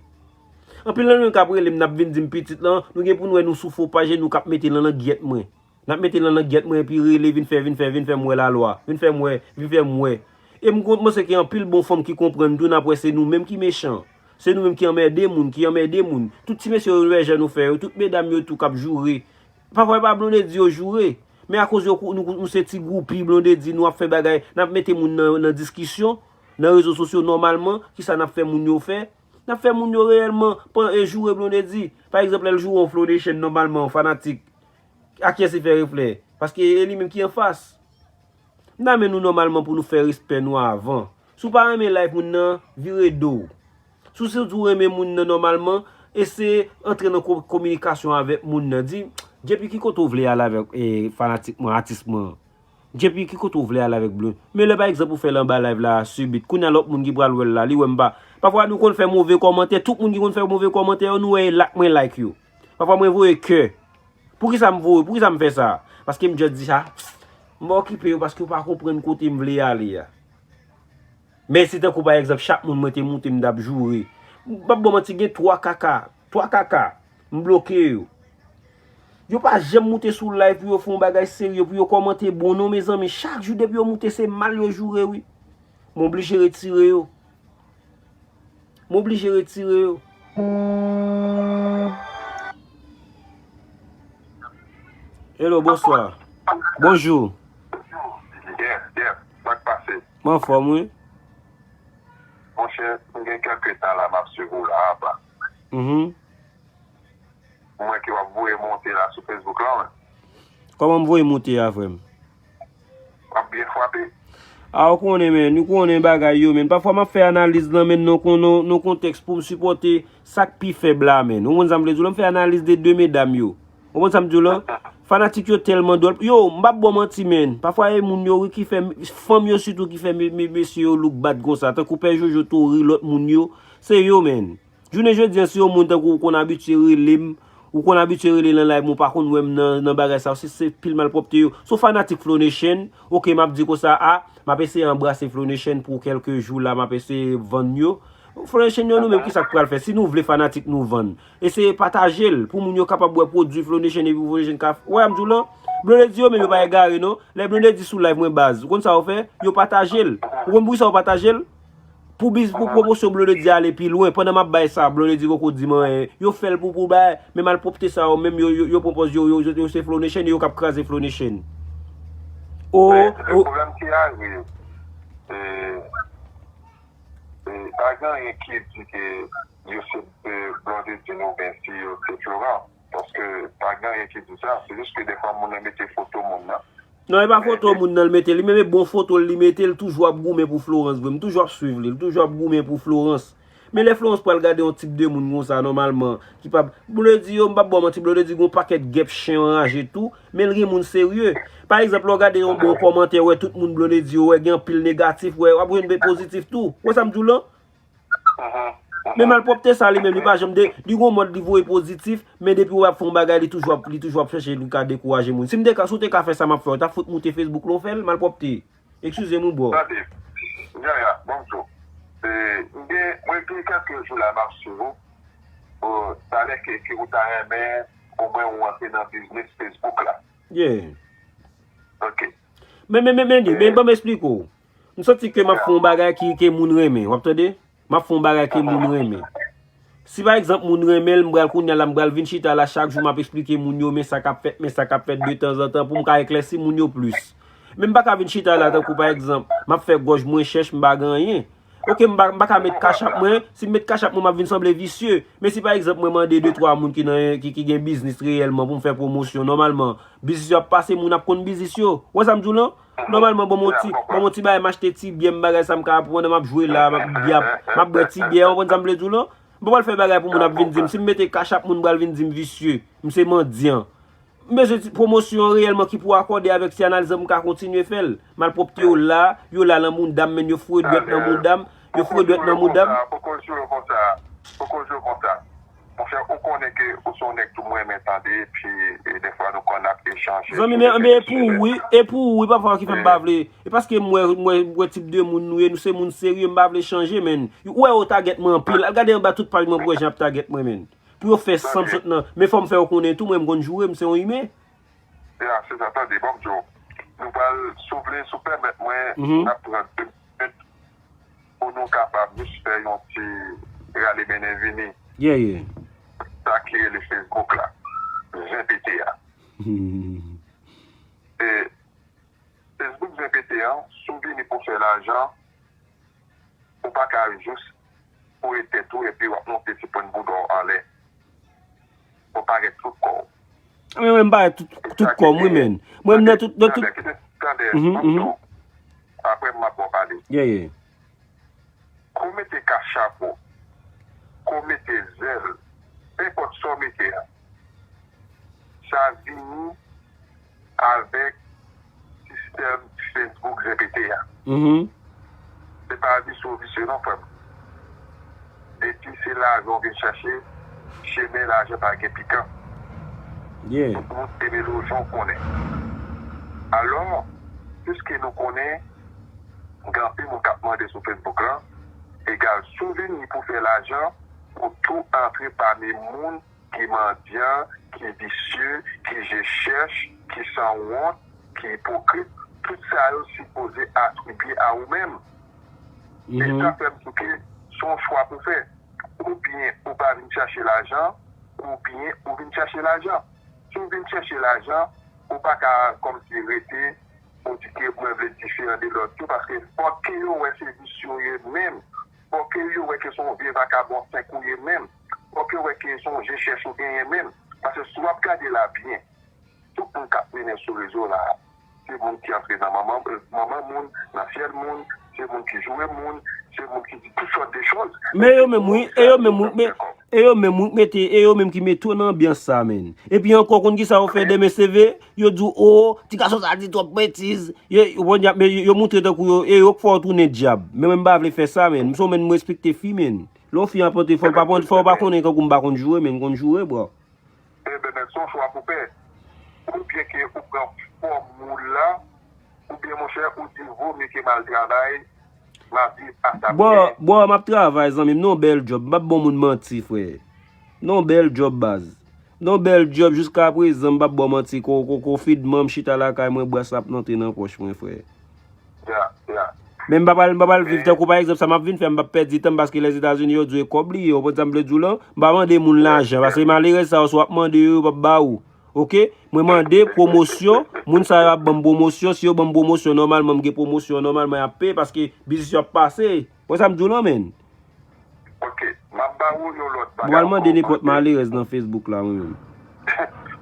Anpil nan nou k ap rele m n ap vin di m pitit lan, nou gen pou n wè nou sou fo paj e nou k ap mete l nan langyèt mwen. N ap mete l nan langyèt mwen epi rele vin fè, vin fè, vin fè m wè lalwa. Vin fè m wè, vin fè m wè. E m konn panse gen anpil bon fanm ki konprann tou n ap wè se nou menm ki mechan. Se nou menm ki anmède moun, ki anmède moun. Tout ti mesye yo wè jan nou fè yo, tout medam yo tou k ap joure. Pafwa e pa Blondedy yo joure. Men akoz yo kou- nou, nou se ti gwoupi Blondedy, nou ap fè bagay, n ap mete moun nan, nan diskisyon, nan rezo sosyo nòmalman, kisa n ap fè moun yo fè? N ap fè moun yo reyèlman pan- e joure Blondedy. Pa egzanp, lè l joure yon Flow Nation nòmalman, yon fanatik, a kiyès li fè reflè? Paske e li menm ki anfas. M ta renmen nou nòmalman pou nou fè respè nou avan. Si w pa renmen live moun nan, vire do w. Si w, si w renmen moun nan nòmalman, eseye antre nan ko- kominikasyon avèk moun nan. Di, Djepi, ki kote w vle ale avèk e, fanatik mwen, atis mwen an? Djepi, ki kote w vle ale avèk Blondedy? Men lè pa egzanp ou fè l anba live la, sibit, kounye a lòt moun ki pral wè l la, li wè m pa. Pafwa nou konn fè move kòmantè, tout moun ki konn fè move kòmantè yo, nou wè e like mwen like yo. Pafwa mwen voye kè. Poukisa m voye? Poukisa m fè sa? Paske m just di sa. M pa okipe yo paske yo pa konprann kote m vle ale a. Men si tankou pa egzanp chak moun mwen te moute m t ap joure. M p ap ba w manti, gen twa kaka, twa kaka, m bloke yo. Yo pa janm moute sou live pou yo fè yon bagay serye, pou yo kòmante bon non mezanmi. Chak jou depi yo moute se mal yo joure wi. M oblije retire yo. M oblije retire yo. Hello, bonswa. Bonjou. Yes, yes. Sa k pase? Mwen anfòm wi. Monchè, m gen kèlke tan la m ap swiv ou la apa. Mhm. M wè ke w ap voye monte la sou Facebook la wi. Kòman m voye monte a frè m? W ap byen frape. A ou konnen men, nou konnen bagay yo men. Pafwa m ap fè analiz lan men nan kon- nan- nan kontèks pou m sipòte sa k pi fèb la men. Ou konn sa m vle di w la, m fè analiz de de medam yo. Ou konn sa m di w la? Fanatik yo tèlman dwòl. Yo, m p ap ba w manti men. Pafwa e moun yo wi ki fè, fanm yo sitou ki fè me- me- mesye yo look bad konsa. Tankou Pè Jojo, Tori, lòt moun yo. Se yo men. Jounen jodi a si yon moun tankou ou konn abitye rele m, ou konn abitye rele nan live mwen, ou pa konn wè m nan, nan bagay sa yo, se, se pil malpwòpte yo. Si w fanatik Flow Nation, oke m ap di konsa a, m ap eseye anbrase Flow Nation pou kèlke jou la, m ap eseye vann yo. Flow Nation yo nou menm kisa k pral fè? Si nou vle fanatik nou vann, eseye pataje l pou moun yo kapab wè pwodui Flow Nation epi Flow Nation ka wè m di w lan. Blondedy yo menm yo pa egare non. Lè Blondedy sou live mwen baz, ou konn sa yo fè? Yo pataje l. Ou konn poukisa yo pataje l? Pou biz, pou pwomosyon Blondedy ale pi lwen, pandan m ap bay sa, Blondedy poko di m anyen. Yo fè l pou, pou bay, men malpwòpte sa yo menm, yo, yo, yo pran pòz yo, yo, yo, yo se Flow Nation, yo k ap kraze Flow Nation. O, Men, o. Pwoblèm ki arive, e, e, pa gen anyen ki di ke yo se, e, Blondedy oubyen si yo se Florence. Paske pa gen anyen ki di sa, se jis ke defwa moun nan mete foto moun nan. Non, e pa foto moun nan l mete, li menm e bon foto l li mete, l toujou ap goumen pou Florence vre, m toujou ap swiv li, l toujou ap goumen pou Florence. Men lè Florence pral gade yon tip de moun konsa, nòmalman, ki pa, Blondedy yo, m p ap ba w manti, Blondedy gen yon pakèt gèp chen anraje tou, men l gen moun serye. Pa egzanp, lè w gade yon bon kòmantè, wè tout moun Blondedy yo, wè gen anpil negatif, wè, w ap jwenn de pozitif tou. Wè sa m di w lan? Men malpwòpte sa li menm, li pa janm de, li gon mòd li voye pozitif, men depi w ap fè yon bagay, li toujou ap, li toujou ap chèche, li ka dekouraje moun. Si m te ka, si w te ka fè sa m ap fè, w t ap fout moute Facebook la, w fè l, malpwòpte. Eskize m wi, bro. Tande, Yaya, bonjou. E, m gen, mwen gen kèlke jou la m ap swiv ou. Bon, talè ke, ke ou ta renmen, omwen ou antre nan biznis Facebook la. Yeah. Ok. Men, men, men, men, men, ban m esplike w. M santi ke m ap fè yon bagay ki, ke moun renmen. W ap tande? M ap fè yon bagay ke moun renmen. Si pa egzanp moun renmen l, m pral kounye a la, m pral vin chita la chak jou, m ap esplike moun yo, men sa k ap fèt, men sa k ap fèt detanzantan, pou m ka eklèsi moun yo plis. Men m pa ka vin chita la, tankou pa egzanp, m ap fè gòj mwen chèch, m pa gen anyen. Ok, m pa, m pa ka met cash app mwen, si m met cash app mwen, m ap vin sanble visye. Men si pa egzanp, mwen mande de twa moun ki nan, ki, ki gen biznis reyèlman pou m fè pwomosyon, nòmalman, biznis yo ap pase, moun ap konn biznis yo. Wè sa m di w lan? Nòmalman, ban m yon ti, ban m yon ti bagay, m achte ti byè, m bagay sa m ka pran, pandan m ap jwe la, m ap bwè, m ap bwè ti byè, w konprann sa m vle di w lan? M pa pral fè bagay pou moun ap vin di m, si m mete cash app moun pral vin di m visye, m se mandyan. M bezwen ti pwomosyon reyèlman ki pou akòde avèk ti analiz lan pou m ka kontinye fè l. Malpwòpte yo la, yo la nan bounda m, men yo foure dwèt nan bounda m, yo foure dwèt nan bounda m. Poko jwe konsa, poko jwe konsa. Monchè, ou konnen ke ou se yon nèg tou mwen renmen tande, epi e, defwa nou konn ap echanje Zanmi, sou men, men e pou ou, wi, e pou ou, wi, papa ki fè m pa vle. E paske m wè, m wè, m wè tip de moun nou ye, nou se moun serye, m pa vle chanje, men. Ou wè yo tagèt mwen anpil. Al gade anba tout paj mwen pou wè jan y ap tagèt mwen, men. Pou yo fè san m sot nan. Men fò m fè yo konnen tou, mwen m konn joure, m se yon imen. Ya, se sa, tande, ban m di w. Nou pral, si w vle, si w pèmèt mwen, n ap pran de minit pou nou kapab jis fè yon ti rale mennen vini. Yeah, yeah. Sa ki rele Facebook la. Zen pete a. E Facebook zen pete an, si w vini pou fè lajan, ou pa ka jis foure tèt ou epi w ap monte ti pwenn bouda w anlè. Ou parèt tout kò w. Men mwen m parèt tout, tout kò m, wi, men. Mwen m nan tout, nan tout. Tande, tande, tande, tande, tande, apre m ap ba w pale. Yeah, yeah. Kou mete kach chapo, kou mete zèl, nenpòt sa w mete a, sa vini avèk sistèm Facebook zen pete a. Se pa visye w visye non, frè m. Depi se lajan w vin chache, chemen lajan pa gen pikan. Tout moun te mele w jan w konnen. Alò, piske nou konnen, gen anpil moun k ap mande sou Facebook lan, egal, si w vini pou fè lajan, ou tou antre pami moun ki mandyan, ki visye, ki je chèch, ki sanwont, ki ipokrit, tout sa yo sipoze atribye a ou menm. E sa fè m di w ke se yon chwa pou fè. Oubyen ou pa vin chache lajan, oubyen ou vin chache lajan. Si w vin chache lajan, ou pa ka kòmsi rete, ou di ke mwen vle diferan de lòt yo, paske fòk ke yo wè se visye w ye menm. Fòk ke yo wè ke se yon vye vakabon senk ou ye menm. Fòk yo wè ke se yon je chèch ou genyen menm. Paske si w ap gade la byen, tout moun k ap mennen sou rezo la, se moun ki antre nan manman, manman moun, nan fyèl moun, se moun ki joure moun, se moun ki di tout sòt de choz. Men yo menm, wi, e yo menm, wi, men, e yo menm, wi, mete, e yo menm ki mete w nan anbyans sa, men. Epi ankò, konn kisa yo fè demen seve? Yo di w, o, ti gason sa di twòp betiz. Yo, yo, yo, yo, yo moutre tankou yo, e yo k fè w tounen dyab. Men mwen m pa vle fè sa, men. M se yon, men, m respekte fi, men. Lè yon fi ap antre, fò w pa, fò w pa konnen kankou m pa konn joure, men m konn joure, bro. Enben, men se yon chwa pou fè. Oubyen ke ou pran fòm moun la, oubyen, monchè, ou di, vo mye ke m al travay, m a viv a sa m genyen. Bro, m ap travay, zanmi m, nan yon bèl djòb. M p ap ba yon moun manti, frè. Nan yon bèl djòb, baz. Nan yon bèl djòb, jiska prezan, m p ap ba w manti, ko, ko, konfidman, m chita lakay mwen, bras la ap antre nan pòch mwen, frè. Men m pa pral, m pa pral viv tankou, pa egzanp, sa m ap vin fè, m p ap pèdi tan m, paske Lèzetazini yo di w e kòb li ye, w konprann sa m vle di w lan? M pa mande moun lajan, paske malerèz sa yo, si w ap mande yo, yo p ap ba ou. Oke? Mwen mande pwomosyon, moun sa yo ap ban m pwomosyon, si yo ban m pwomosyon, nòmalman m gen pwomosyon, nòmalman y ap peye, paske biznis yo ap pase. W konprann sa m di w lan, men? Oke, m ap ba ou yon lòt bagay ankò. M pral mande nenpòt malerèz nan Facebook la, mwen menm.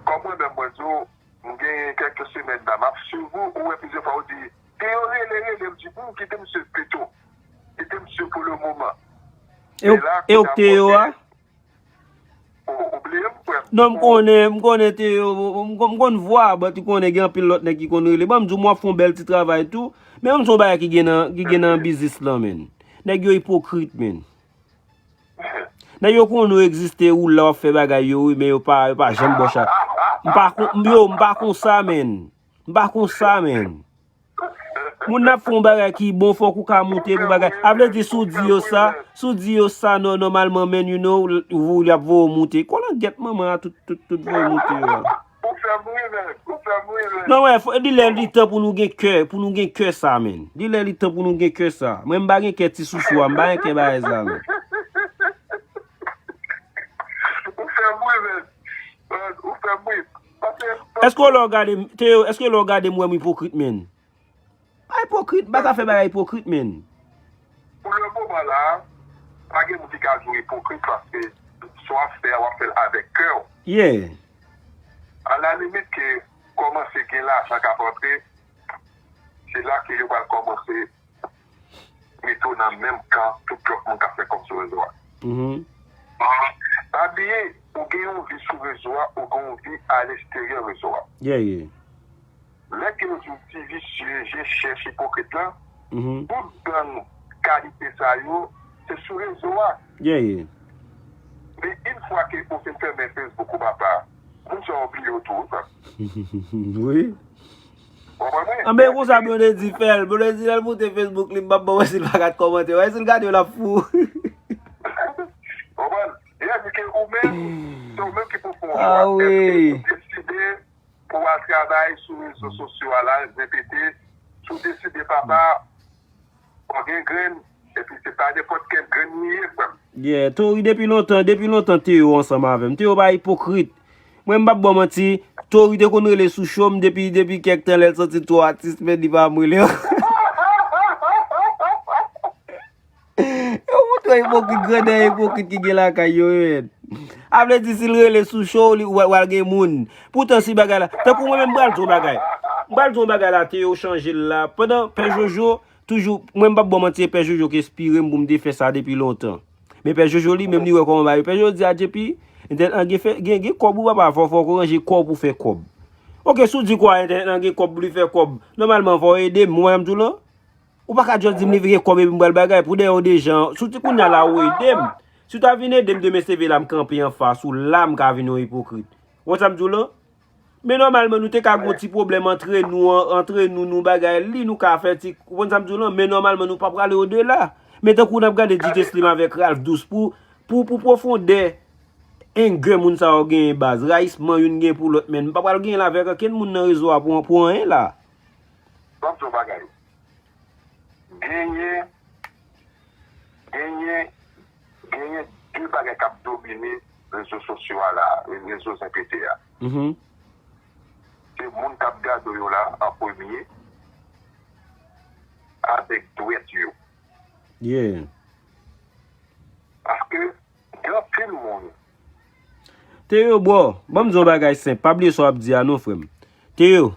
Kòm mwen menm, mwen di w, m genyen kèk semèn la, m ap swiv ou, ou wè plizyè fwa ou di, Teo rele, rele, m di, hmm, kite misye pito. Kite misye pou le moman. E ou, e ou k Teo a? Ou, ou bliye m, frè m? Non, m konnen, m konnen Teo, m, m, m konn vwa, but ou konnen gen anpil lòt nèg ki konn rele. Bon, m di w, m w ap fè yon bèl ti travay tou, men m di w yon bagay ki gen nan, ki gen nan biznis lan, men. Nèg yo ipokrit, men. Nèg yo konnen w egziste, ou la w ap fè bagay yo, wi, men yo pa, yo pa janm ba w chak. M pa kon, yo, m pa konsa, men. M pa konsa, men. Moun nan ap fè yon bagay ki bon, fòk ou ka moute pou bagay. A vle di, si w di yo sa, si w di yo sa, nò-, nòmalman, men, you know, ou, y ap voye w moute. Kolangyèt manman a, tout, tout, tout voye moute yo a. Ou fè m ri, men. Ou fè m ri, men. Non, wè, fò, li lè li tan pou nou gen kè, pou nou gen kè sa, men. Li lè li tan pou nou gen kè sa. Mwen, m pa gen kè ti sousou a, m pa gen kè bagay sa, men. Ou fè m ri, men. Ou fè m ri. Paske èske lè w gade m, Teo, èske lè w gade m, w wè m ipokrit, men? Pa ipokrit, m pa ka fè bagay ipokrit, men. Pou le moman la, pa gen moun ki ka di w ipokrit paske sa w ap fè a, w ap fè l avèk kè w. Yeah. Alalimit ke kòmanse gen lajan k ap antre, se la ke yo pral kòmanse mete w nan menm kan tout lòt moun k ap fè kòb sou rezo a. Pa bliye, ou gen yon vi sou rezo a, ou gen yon vi alesteryè rezo a. Yeah, yeah. Lè ke yo di w ti visye, je chèch, ipokrit lan, tout bann kalite sa yo, se sou rezo a. Yeah, yeah. Men yon fwa ke ou fin fèmen Facebook ou papa, moun sa yo bliye w tou, wi, frè m. Wi. Konprann mwen? Anben, konsa Blondedy fè l. Blondedy, lè l moute Facebook li, m p ap bon wè si l pa gad kòmantè. Wè si l gade yo, l ap fou. Konprann? E a di ke ou menm, se ou menm ki pou fè yon chwa. Ah wi. Èske ou deside pou w al travay sou rezo sosyo a la, repete, si w deside papa, fò gen grenn, epi se pa nenpòt kèl grenn li ye, frè m. Yeah, Tori depi lontan, depi lontan Teo ansanm avè m. Teo pa ipokrit. Mwen m p ap ba w manti, Tori te konn rele sou cho m depi, depi kèk tan lè l santi l twò atis, men li pa janm rele. Yo montre w ipokrit, grandè ipokrit ki gen lakay yo, wi, men. A vle di, si l rele sou cho w, li, w, w al gen moun. Poutan, si bagay la, tankou mwen menm, m pral di w bagay. M pral di w bagay la, Teo chanje l la. Pandan Pè Jojo, toujou, mwen m p ap ba w manti, e Pè Jojo ki enspire m pou m te fè sa depi lontan. Men Pè Jojo li menm, li wè kòman bagay yo. Pè Jojo di a J P, entènèt lan gen fè, gen, gen kòb wi papa, fò, fò w ranje kò w pou fè kòb. Oke, si w di kwa entènèt lan gen kòb pou li fè kòb, nòmalman fò w ede m, ou wè sa m di w lan? Ou pa ka just di m li gen kòb epi m pral bagay. Pou de yon de jan, si w ti kounye a la ou ede m. Si w ta vin ede m demen se vre la m kanpe anfas ou la m ka vin yon ipokrit. Ou wè sa m di w lan? Men nòmalman nou te ka gon ti pwoblèm antre nou, an- antre nou, nou bagay li, nou ka fè ti, ou konprann sa m di w lan? Men nòmalman nou pa prale odela. Men tankou n ap gade D J Slim avèk Ralph Douce pou, pou, pou pwofondè anger moun sa yo genyen baz, rayisman youn gen pou lòt, men m pa pral genyen l avèk ankenn moun nan rezo a pou, pou anyen la. Ban m di w yon bagay. Genyen, genyen, genyen de bagay k ap domine rezo sosyo a la, rezo zen pete a. Mhm. Se moun k ap gade w yo la an premye, avèk dwèt yo. Yeah. Paske gen anpil moun. Teo, bro, ban m di w yon bagay senp. Pa bliye sa w ap di a non, frè m. Teo,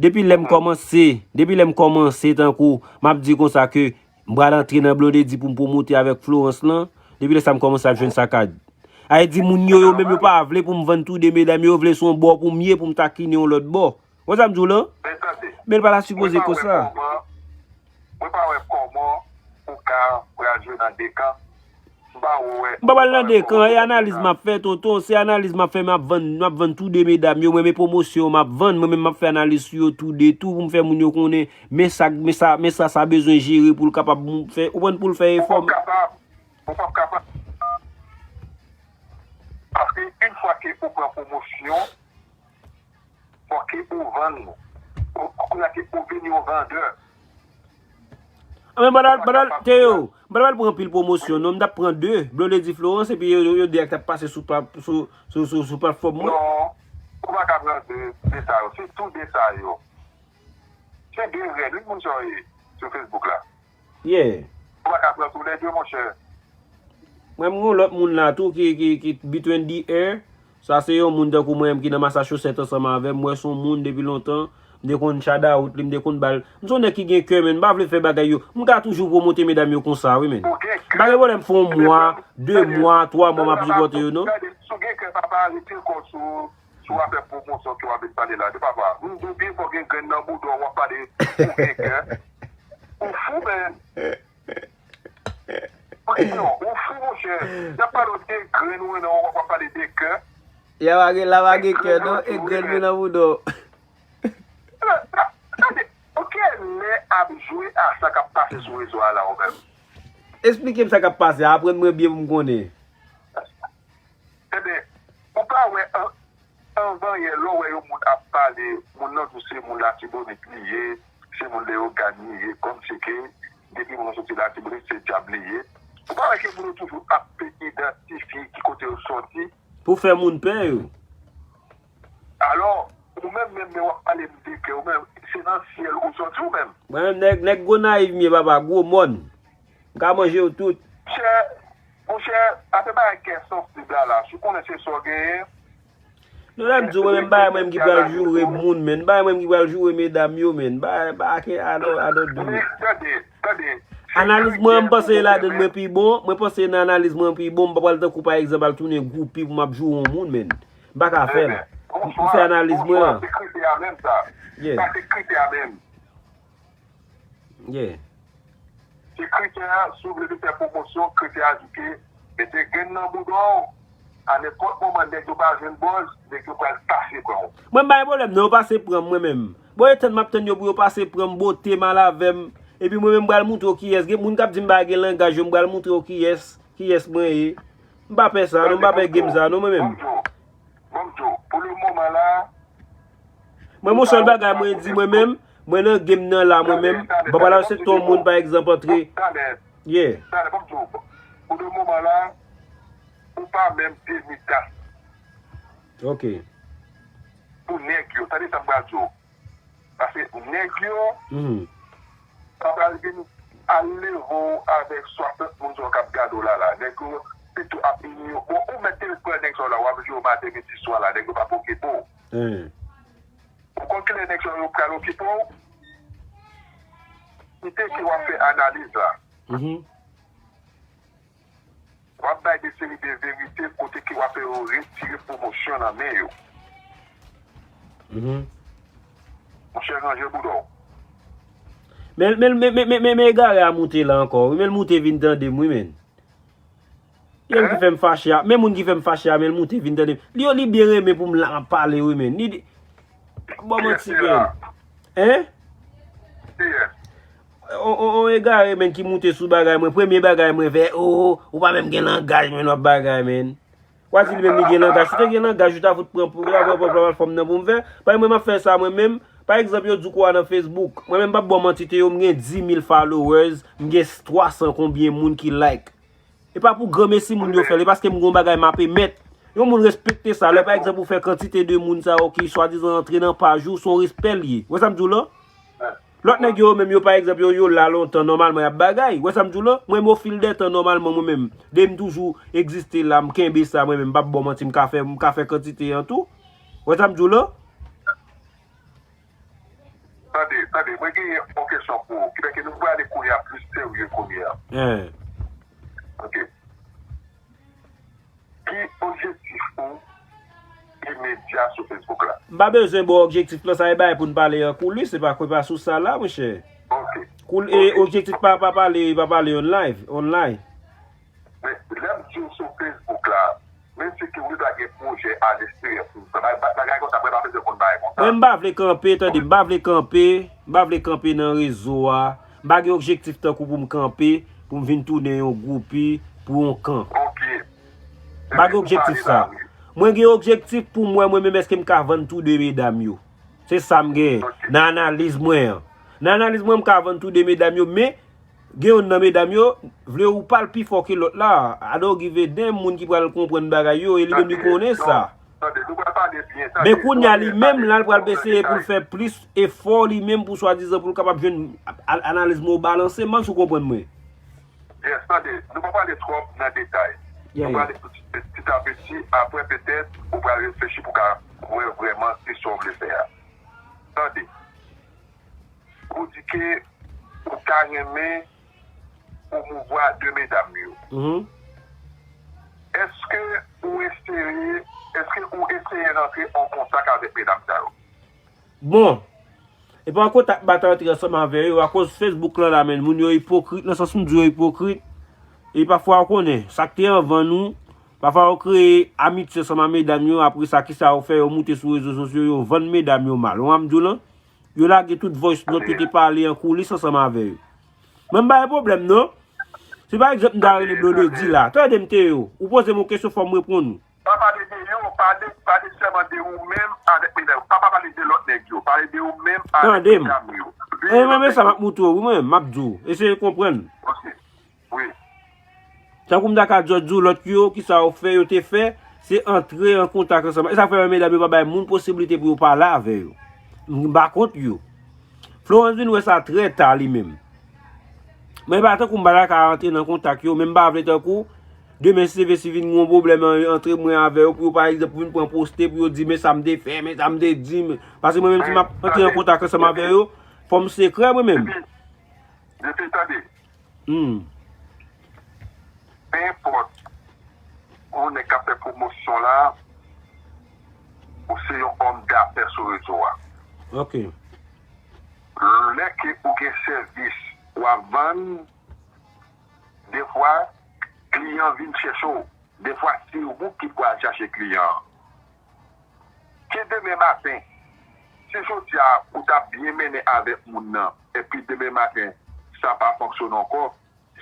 depi lè m kòmanse, depi lè m kòmanse tankou, m ap di konsa ke m pral antre nan Blondedy pou m pwomote avèk Florence lan, depi lè sa m kòmanse ap jwenn sakad. A vle di moun yo, yo menm yo pa vle pou m vann tou de medam yo, yo vle se yon bò pou m ye pou m takinen yon lòt bò. Wè sa m di w lan? Men l pa ta sipoze konsa. Mwen pa wè kòman ou ka pral jwe nan de kan. M pa wè. M pa pral nan de kan, e analiz m ap fè, tonton, se analiz m ap fè, m ap vann, m ap vann tou de medam yo, mwen men pwomosyon m ap vann, mwen menm m ap fè analiz sou yo tou de tou pou m fè moun yo konnen, men sa, men sa, men sa, sa bezwen jere pou l kapab fè, ou konprann, pou l fè efò. Ou p ap kapab, ou p ap kapab. Paske yon fwa ke ou pran pwomosyon, fòk ke ou vann. Ou, kounye a ke ou vin yon vandè. Anben, banal, banal, Teo, m pa t pral pran anpil pwomosyon, non, m t ap pran de, Blondedy Florence, epi yo, yo, yo de a k t ap pase sou, sou, sou, sou, sou platfòm mwen. Non, ou pa ka pran de, de sa yo, se tou de sa yo. Se de rèd, wi, moun sa yo ye, sou Facebook la. Yeah. Ou pa ka pran tou lè de, monchè. Mwen, m gen yon lòt moun la tou ki, ki, ki between the air. Sa se yon moun tankou mwen menm ki nan Massachusetts ansanm avè m. M wè se yon moun depi lontan. M te konn shout out li, m te konn ba l. M se yon nèg ki gen kè, men m pa vle fè bagay yo. M ka toujou pwomote medam yo konsa, wi, men. M pa gen pwoblèm fè yon mwa, de mwa, twa mwa m ap sipòte yo, non. Gade, si w gen kè, papa, rete kò sou, sou afè pwomosyon ke w ap vin pale la, de papa. M di w byen fò gen grenn nan bouda w, w ap pale, ou gen kè. Ou fou, men. Ou fou, monchè. Y ap pale w de grenn ou nan, w ap pale de kè. Y ap pale, l ap pale kè, non, e grenn li nan bouda w. Gade, ou genlè ap jwe a sa k ap pase sou rezo a la, ou menm. Esplike m sa k ap pase a, aprann mwen byen pou m konnen. Enben, ou pa wè an, anvan yè, lè w wè yon moun ap pale, moun nan di w se moun Latibonit li ye, se moun Leyogàn li ye, kòmsi ke depi moun nan soti Latibonit, se dyab li ye. Ou pa wè ke moun yo toujou ap idantifye ki kote yo soti? Pou fè moun pè yo. Alò, ou menm, menm, men w ap pale m de kè, ou menm, se nan syèl ou soti, ou menm? Mwen menm, nèg, nèg Gonayiv m ye, papa, gwo mòn. M ka manje yo tout. Monchè, monchè, afè bagay kè sansib la la, si w konnen se sa w genyen. Non, lè m di w, mwen menm, m pa wè mwen menm ki pral joure moun, men. M pa wè mwen menm ki pral joure medam yo, men. M pa, pa, I don't, I don't do it. Tande, tande. Analiz mwen, m panse e ladan mwen pi bon. Mwen panse nan analiz mwen pi bon. M pa pral tankou, pa egzanp, al tounen gwoupi pou m ap joure yon moun, men. M pa ka fè l. M fè analiz mwen an. Se kritè a menm sa. Yeah. Sa se kritè a menm. Yeah. Se kritè a, si w vle vin fè pwomosyon, kritè a di ke mete grenn nan bouda w, A nenpòt moman, nèg yo pa jwenn buzz, nèg yo pral pase pran w. Mwen m pa gen pwoblèm non, yo pase pran m mwen menm. Bon, e tann m ap tann yo pou yo pase pran m, bote mal avè m. Epi mwen menm m pral montre w kiyès. Gen moun k ap di m pa gen langaj yo, m pral montre w kiyès, kiyès mwen ye. M pa pè sa non, m pa pè game sa non mwen menm. Bon, Joe, bon, Joe, pou le moman la, mwen, yon sèl bagay mwen di mwen menm, mwen nan game nan la mwen menm, m pa pral aksepte yon moun pa egzanp antre. Yeah. Talè, bon, Joe, pou le moman la, ou pa menm demi tas. Ok. Pou nèg yo, tande sa m pral di w. Paske nèg yo, mhm, pa pral vin al leve w avèk swasant moun sa yo k ap gade w la la. Nèg yo pito ap ini w. Bon, ou mèt te pran nèg sa yo la, w ap jwe yo maten, midi, swa la, nèg yo p ap okipe w. Hmm. Ou konn kilè nèg sa yo pral okipe w? Kite ke w ap fè analiz la. Mhm. W ap bay de seri de verite kote ke w ap fè yo retire pwomosyon nan men yo. Mhm. Monchè, ranje bouda w. Men, men, men, men, men, men, men egare a moute la ankò, wi, men l moute vin tande m, wi, men. Li menm ki fè m fache a, men moun ki fè m fache a, men l moute vin tande m. Li, li byen renmen pou m la, m ap pale, wi, men. Li, bon, manti, men. Hein? Kiyès? On, on, on egare, men, ki moute sou bagay mwen. Premye bagay mwen fè, oh, ou pa menm gen langaj, men, w ap bagay, men. W a di li menm li gen langaj. Si w te gen langaj, ou ta fout pran pou, ou ta pran platfòm nan pou m fè. Paske mwen, m ap fè sa mwen menm. Pa egzanp, yo di w kwa nan Facebook. Mwen menm, m p ap ba w manti, te yo, m gen dis mil followers, m gen twa san konbyen moun ki like. E pa pou granmesi moun yo fè l, e paske m gen yon bagay m ap emèt. Yon moun respekte sa. Lè, pa egzanp, ou fè kantite de moun sa yo ki swadizan antre nan paj ou, se yon respè l ye. Ou wè sa m di w la? Lòt nèg yo, yo menm, yo, pa egzanp, yo, yo la lontan, nòmalman, y ap bagay. Ou wè sa m di w la? Mwen menm, o fil dè tan, nòmalman, mwen menm, depi m toujou egziste la, m kenbe sa, mwen menm, m p ap ba w manti, m ka fè, m ka fè kantite an tou. Ou wè sa m di w la? Tande, tande, mwen genyen yon kesyon pou ou. Ki fè ke nou prale kounye a plis serye kounye a. Hein. Ok. Ki objektif ou imedya sou Facebook la? M pa bezwen ba w objektif lan, sa e bagay pou n pale an koulis, se pa, se pa sou sa la, monchè. Ok. Koul-, e, ok. Objektif pa, pa pale, pa pale on live, online. Men, lè m di w sou Facebook la, menm si ke ou ta gen pwojè a lesterye pou m fè, ba-, ba-, bagay konsa, mwen pa bezwen konn bagay konsa. Mwen, m pa vle kanpe, tande, m pa vle kanpe, m pa vle kanpe nan rezo a. M pa gen objektif tankou pou m kanpe, pou m vin tounen yon gwoupi, pou yon kan. Ok. M pa gen objektif sa. Mwen gen objektif pou m wè mwen menm èske m ka vann tou de medam yo. Se sa m gen nan analiz mwen an. Nan analiz mwen, m ka vann tou de medam yo, men gen youn nan medam yo, vle ou pa l pi fò ke lòt la. I don't give a damn moun ki pral konprann bagay yo, e li menm li konnen sa. Tande, nou pral pale byen, tande. Men kounye a li menm, la, l pral eseye pou l fè plis efò li menm pou swadizan pou l kapab jwenn a-, a-, analiz mwen yo balanse, m panse ou konprann mwen. Yes, tande, nou pa pale twòp nan detay. Yeah, yeah. Nou pale piti, piti a piti, apre petèt, ou pral reflechi pou ka wè vrèman se sa w vle fè a. Tande, ou di ke ou ta renmen pwomouvwa de medam yo. Mhm. Èske ou eseye, èske ou eseye rantre an kontak avèk medam sa yo? Bon, e pa kontak m pa t antre ansanm avè yo, akoz Facebook lan la, men, moun yo ipokrit, nan sans m di yo ipokrit. E pafwa, ou konnen, sa k te anvan nou, pafwa, yo kreye amitye ansanm a medam yo, apre sa, kisa yo fè? Yo moute sou rezo sosyo, yo vann medam yo mal. Ou wè m di w lan? Yo lage tout voice note yo te pale an koulis ansanm avè yo. Mwen, m pa gen pwoblèm, non. Si, pa egzanp, m ta rele Blondedy la, tande m, Teo, ou poze m yon kesyon, fò m reponn ou. Pa pale de yo, pale, pale sèlman de ou menm avèk medam. Pa, pa pale de lòt nèg yo. Pale de ou menm avèk medam yo. Tande m. E mwen, men sa m ap montre w, wi, mwen, m ap di w. Eseye konprann. Ok. Wi. Tankou m ta ka djòj di w, lòt yo, kisa yo fè, yo te fè, se antre an kontak ansanm. E sa fè medam yo pa bay moun posiblite pou yo pale avè yo. M pa kont yo. Florence vin wè sa trè ta li menm. Men pa tankou m pa ta ka antre nan kontak yo, men m pa vle tankou demen si Dieu veut si vin gen yon pwoblèm an-, antre mwen avè yo, pou yo, pa egzanp, pou vin pran poste, pou yo di, men sa m te fè, men sa m te di, men, paske mwen menm, si m ap antre an kontak ansanm avè yo, fò m sekrè mwen menm. Depi, depi, tande. Hmm. Pe enpòt, ou nèg k ap fè pwomosyon la, ou se yon òm dafè sou rezo a. Ok. Lè ke ou gen sèvis, w ap vann, defwa, kliyan vin chèche w. Defwa se ou ki pral chache kliyan an. Ke demen maten, si jodi a ou t ap byen mennen avèk moun nan, epi demen maten sa pa fonksyone ankò,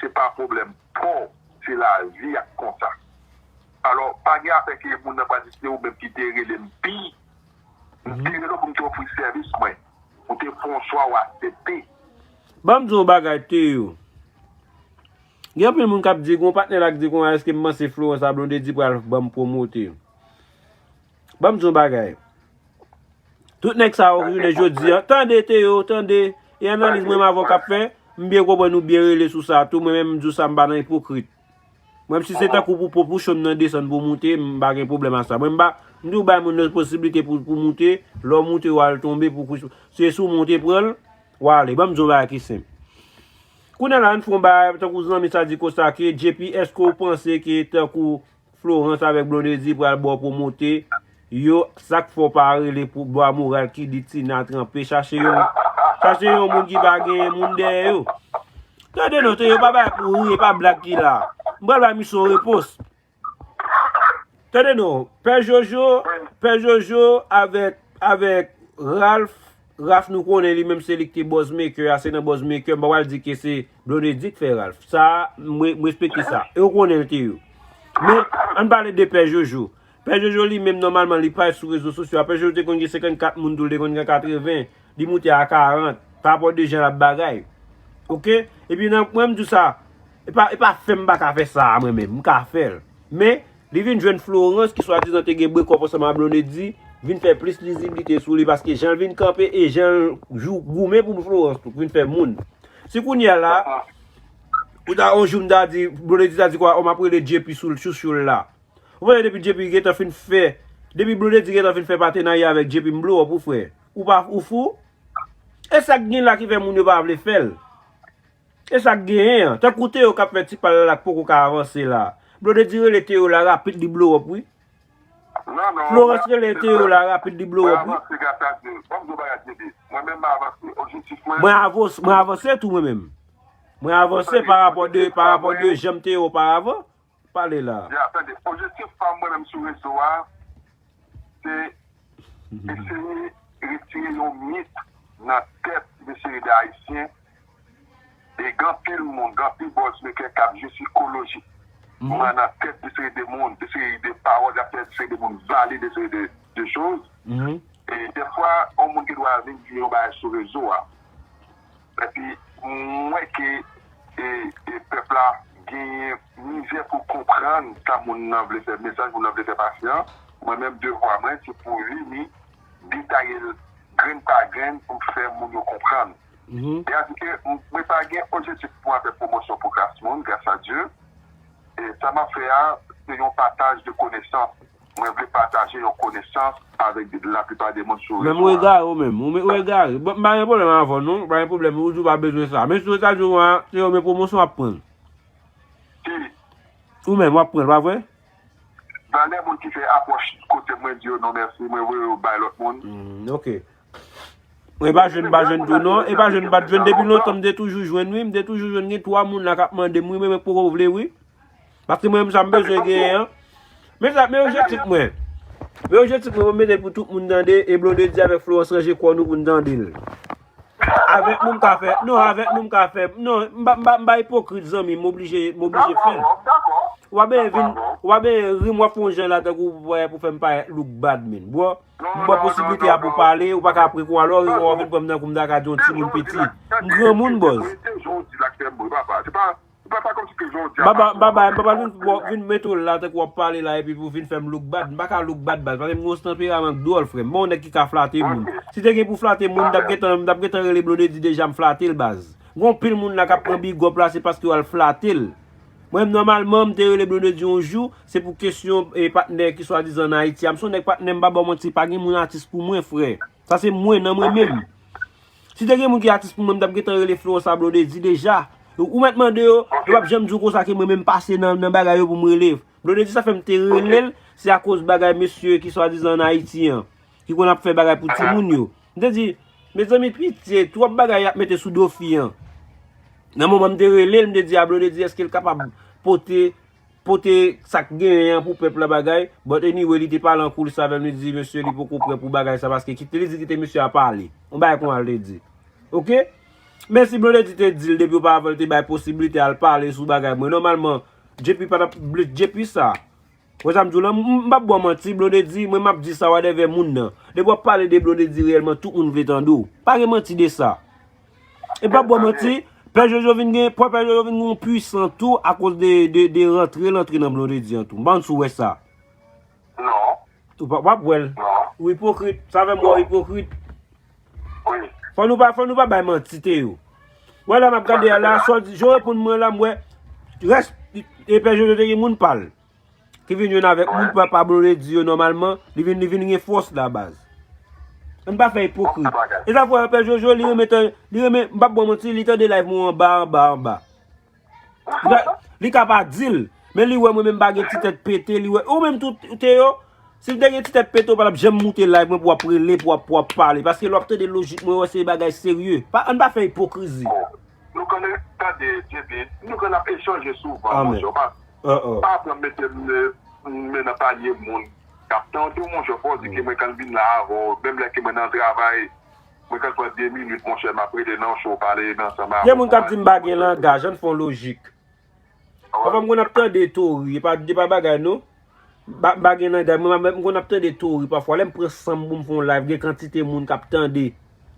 se pa pwoblèm pa w, se lavi a k konsa. Alò, pa gen afè ke moun nan pral di se ou menm ki te rele m pi. M te rele w pou m te ofri sèvis mwen. Ou te fè yon chwa, w aksepte. Ban m di w yon bagay, Teo. Gen anpil moun k ap di, gen yon patnè la k di konsa, èske m panse Florence a Blondedy pral ban m pwomote? Ban m di w yon bagay. Tout nèg sa yo jounen jodi a, tande Teo, tande, e analiz mwen menm avè w k ap fè, m byen konprann ou byen rele sou sa tou, mwen menm m di w sa m pa nan ipokrit. Mwen menm si se tankou pou pwopouchon m nan desann pou moute, m pa gen pwoblèm a sa. Mwen m pa, m di w bay moun nan posiblite pou, pou moute, lè w moute w al tonbe pou kou, se si w monte pran l, w ale. Ban m di w yon bagay ki senp. Kounye a la, ann fè yon bagay, tankou zanmi sa di konsa ke, J P, èske w panse ke tankou Florence avèk Blondedy pral ba w pwomote yo, sa k fè w pa rele pou bwa moral ki di Tina tranpe, chache yon, chache yon moun ki pa gen moun dèyè yo. Tande non, Teo, pa bay pou ri, e pa blag ki la. M pral bay misye yon repons. Tande non, Pè Jojo, Pè Jojo avèk, avèk Ralph, Ralph nou konnen li menm se li ki te bòz maker a, se nan bòz maker, m pa pral di ke se Blondedy k fè Ralph. Sa, m, m respekte sa. E w konnen l te yo. Men, ann pale de Pè Jojo. Pè Jojo li menm nòmalman li pa sou rezo sosyo a. Pè Jojo te konn gen senkannkat moun tou, li te konn gen katreven, li moute a karant, pa rapò de jan l ap bagay. Oke? Epi nan, mwen m di w sa, e pa, e pa fè m pa ka fè sa a mwen menm, m ka fè l. Men, li vin jwenn Florence ki swadizan te gen break up ansanm a Blondedy, vin fè plis liziblite sou li paske jan l vin kanpe e jan l jou goumen pou Florence tou, vin fè moun. Si kounye a la, ou ta, yon jou m ta di, Blondedy ta di kwa, o m ap rele J P sou l, chouchou l la. Ou wè depi J P gentan fin fè, depi Blondedy gentan fin fè patenarya avèk J P m blow up ou frè. Ou pa, ou fou? E sa k gen la ki fè moun yo pa vle fè l. E sa k genyen an. Tankou Teo k ap fè ti pa l la k poko ka avanse la. Blondedy rele Teo la rapid li blow up wi. Non, non. Florence rele Teo la rapid li blow up wi. Mwen avanse, gras a Dye. Ban m di w bagay, J P. Mwen menm m avanse. Objektif mwen. Mwen avos, mwen avanse tou mwen menm. Mwen avanse pa rapò de, pa rapò de jan m te ye oparavan. Pale la. Ya, tande. Objektif pa m mwen menm sou rezo a, se eseye retire yon mit nan tèt yon seri de Ayisyen. E gen anpil moun, gen anpil bòz mekè k ap jwe sikolojikman nan tèt yon seri de moun, yon seri de pawòl y ap fè yon seri de moun valide yon seri de, de choz. E dèfwa, yon moun gen dwa vin di yon bagay sou rezo a. Epi, m wè ke e, e pèp la genyen mizè pou konprann sa moun nan vle fè, mesaj moun nan vle fè pase an. Mwen menm, devwa mwen, se pou vini detaye l grenn pa grenn pou m fè moun yo konprann. Sètadi ke mwen pa gen objektif pou mwen fè pwomosyon pou klas moun, gras a Dye. E sa m ap fè a, se yon pataj de konesans. Mwen vle pataje yon konesans avèk laplipa de moun sou rezo a. Menm ou egare ou menm. Ou egare. Bon, m pa gen pwoblèm avè w non. M pa gen pwoblèm. Ou di w pa bezwen sa. Men sou Etazini w a, se yon men pwomosyon w ap pran. Ou menm, w ap pran l, pa vre? Valè moun ki fè apwòch kote mwen di yo non mèsi, mwen voye yo bay lòt moun. Oke. E pa jwenn, m pa jwenn tou non. E pa jwenn, m pa t jwenn depi lontan, m te toujou jwenn wi. M te toujou jwenn, gen twa moun la k ap mande m wi, men mwen poko vle wi. Paske mwen menm sa m bezwen genyen an. Men sa, men objektif mwen. Men objektif mwen, mwen mete l pou tout moun tande, e Blondedy avèk Florence ranje kò nou pou n tande l. Avèk nou m ka fè, non, avèk nou m ka fè, non, m pa, m pa, m pa ipokrit zanmi, m oblije, m oblije fè l. W ap benyen vin, w ap benyen ri m, w ap fè yon jan la tankou pou, pou fè m parèt look bad, men. Bro, m ba w posiblite a pou pale, ou pa ka pran kou a lò, w vin pran m tankou m ta ka di yon timoun piti. M granmoun, bòz. Baba, baba, m pa pral vin, vin mete w la tankou w ap pale la epi pou w vin fè m look bad. M pa ka look bad, baz, paske m gen yon tanperaman k dwòl, frè m. M pa yon nèg ki ka flate moun. Si te gen pou flate moun, m t ap gentan, m t ap gentan rele Blondedy deja, m flate l, baz. Gen anpil moun la k ap pran big up la, se paske yo al flate l. Mwen menm, nòmalman, m te rele Blondedy yon jou, se pou kesyon e patnè ki swadizan nan Ayiti a. M se yon nèg patnè, m pa ba w manti, pa gen moun atis pou mwen, frè. Sa se mwen, nan mwen menm. Si te gen moun ki atis pou mwen, m t ap gentan rele Florence a Blondedy deja. Ou mèt mande yo, yo p ap janm di w konsa ke mwen menm pase nan, nan bagay yo pou m rele. Blondedy, sa fè m te rele l, se akoz bagay mesye ki swadizan an Ayiti an, ki konn ap fè bagay pou timoun yo. M te di, mezanmi, pitye, twòp bagay y ap mete sou do fi an. Nan moman m te rele l, m te di a Blondedy, èske l kapab pote pote sa k genyen an pou pèp la bagay. But anyway, li te pale an koulis avè m, li di mesye li poko prè pou bagay sa, paske kite, li di kite mesye a pale. Yon bagay konsa l te di. Oke? Men si Blondedy te di l depi oparavan, li te bay posiblite al pale sou bagay mwen, nòmalman, J P pa t ap, J P sa. Wè sa m di w lan, m, m p ap ba w manti, Blondedy, mwen m ap di sa whatever moun nan. Depi w ap pale de Blondedy reyèlman, tout moun vle tande w. Pa gen manti de sa. E m p ap ba w manti, Pè Jojo vin gen, Pè Jojo vin gen yon pwisan tou akoz de, de, de rantre l antre nan Blondedy an tou. M pa konn si w wè sa. Non. Ou pa, w ap wè l. Non. Ou ipokrit. Sa fè m wè w ipokrit. Wi. Fò nou pa, fò nou pa bay manti, Teo. Wè la m ap gade a la, sa w di, jan w reponn mwen la, m wè, rès, e Pè Jojo te gen moun pa l. Ki vin jwenn avèk moun pa, pa Blondedy yo nòmalman, li vin, li vin gen fòs la baz. Ann pa fè ipokrit. E sa fè Pè Jojo, li renmen tan, li renmen, m p ap ba w manti, li tande live mwen anba, anba, anba. Li ka, li ka pa di l, men li wè mwen menm m pa gen ti tèt pete, li wè, ou menm tou, Teo, si m te gen ti tèt pete, ou pa t ap janm moute live mwen pou w ap rele, pou w ap, pou w ap pale, paske lè w ap tande lojik mwen, wè se bagay serye. Pa, ann pa fè ipokrizi. Nou konn tande, J P, nou konn ap echanje souvan, monchè, pa, pa pran mete m, m nan panye moun k ap tande w, monchè, fò w di ke mwen konn vin la avè w, menm lè ke mwen nan travay, mwen konn pran de minit, monchè, m ap rele nan show, pale ansanm avè w. Gen moun k ap di m pa gen langaj, ann fè yon lojik. Pafwa m konn ap tande Tori, e pa, e pa bagay non. M pa, m pa gen langaj, mwen, mwen, m konn ap tande Tori pafwa. Lè m pran san m pou m fè yon live, gen kantite moun k ap tande.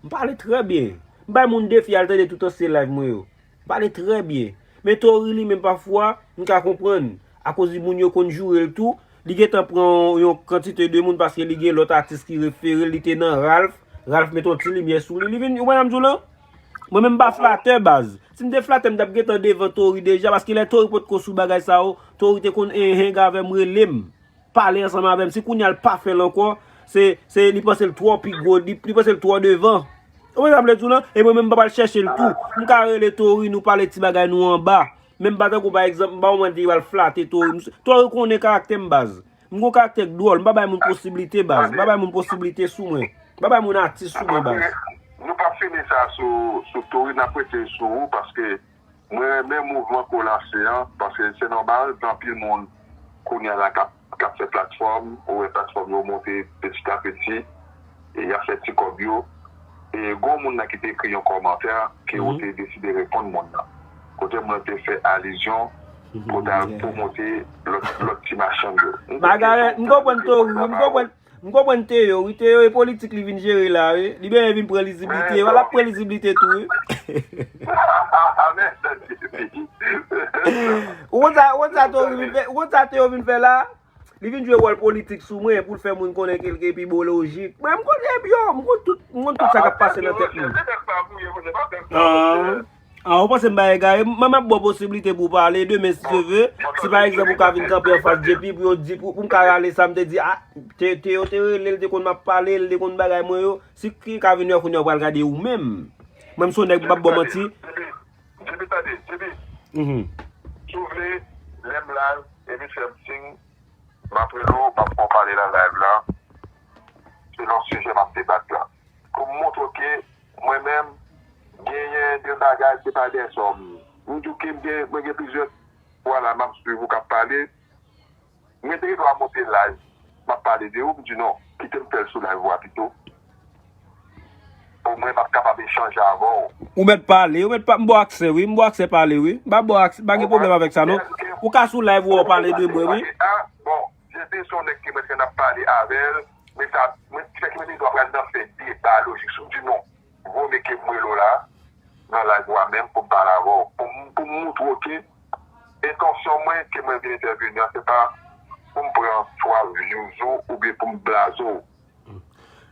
M pale trè byen. M bay moun defi al tande tout ansyen live mwen yo. M pale trè byen. Men Tori li menm pafwa, m ka konprann. Akoz moun yo konn joure l tou, li gentan pran yon kantite de moun paske li gen lòt atis ki refere l, li te nan Ralph. Ralph met yon ti limyè sou li, li vin, ou wè sa m di w lan? Mwen menm m pa flatè baz. Si m te flatè, m t ap gentan devan Tori deja, paske lè Tori potko sou bagay sa yo, Tori te konn en hang avè m, rele m, pale ansanm avè m. Si kounye a l pa fè l ankò, se, se li panse l twò pi gwo, li, li panse l twò devan. Ou wè sa m vle di w lan? E mwen menm m pa pral chèche l tou. M ka rele Tori, nou pale ti bagay nou anba. Men m pa tankou pa egzanp, m pa yon moun ki pral flate Tori. Tori konnen karaktè m baz. M gon karaktè k dwòl, m pa bay moun posiblite baz, m pa bay moun posiblite sou mwen. M pa bay moun atis sou mwen baz. Nou p ap fini sa sou, sou Tori, n ap rete sou ou, paske mwen renmen mouvman ke w lanse an, paske se nòmal, gen anpil moun kounye a la k ap, k ap fè platfòm, ou wè platfòm yo monte peti a peti, e y ap fè ti kòb yo. E gon moun nan ki te ekri yon kòmantè ke ou te deside reponn moun nan. Kote moun nan te fè alizyon pou ta pwomote lòt, lòt ti machann yo. Magarèt, m konprann Tori, m konprann, m konprann Teo, wi, Teo e politik li vin jere la, wi. Li bezwen vin pran liziblite, w ap pran liziblite tou, wi. Ou konn sa, ou konn sa Teo vin fè, ou konn sa Teo vin fè la? Li vin jwe wòl politik sou mwen pou l fè moun konnen ke l gen pi bon lojik. Mwen, m konn, ebyen, m konn tout, m konn tout sa k ap pase nan tèt moun. Ah, ah, ou panse m pa egare? Mwen, m ap ba w posiblite pou w pale demen, si Dye vle. Si, pa egzanp, ou ka vin kanpe anfas J P pou yo di, pou, pou m ka rale sa m te di, ah, te, te, yo te rele l, te konn m ap pale, l te konn bagay mwen yo. Si ki ka vin wè kounye a, ou pral gade ou menm. Mwen, m se yon nèg, m p ap ba w manti. J P, tande, J P. Si w vle, lè m live, epi fè m siy, m ap rele w, m ap fè w pale nan live la, selon sijè m ap debat la. Pou m montre w ke mwen menm, genyen de bagay, se pa dè zòm. M di w ke m gen, mwen gen plizyè fwa la, m ap swiv ou k ap pale. Mwen te gen dwa monte live, m ap pale de ou, m di non, kite m fè l sou live ou a pito. Omwen m ap kapab echanje avè w. Ou mèt pale, ou mèt pa, m ba w aksè, wi, m ba w aksè pale, wi. M pa ba w aksè, pa gen pwoblèm avèk sa, non. Ou ka sou live ou pale de mwen, wi. Ah, bon, J P se yon nèg ke mwen te konn ap pale avè l, men sa, mwen, ki fè ke mwen te dwa pral nan fè deba lojik sou m di non. Vo meke m rele w la, nan live ou a menm, pou m pale avè w. Pou m, pou m montre w ke entansyon mwen, ke mwen vin entèvini an, se pa pou m pran twa views ou, oubyen pou m blaze w.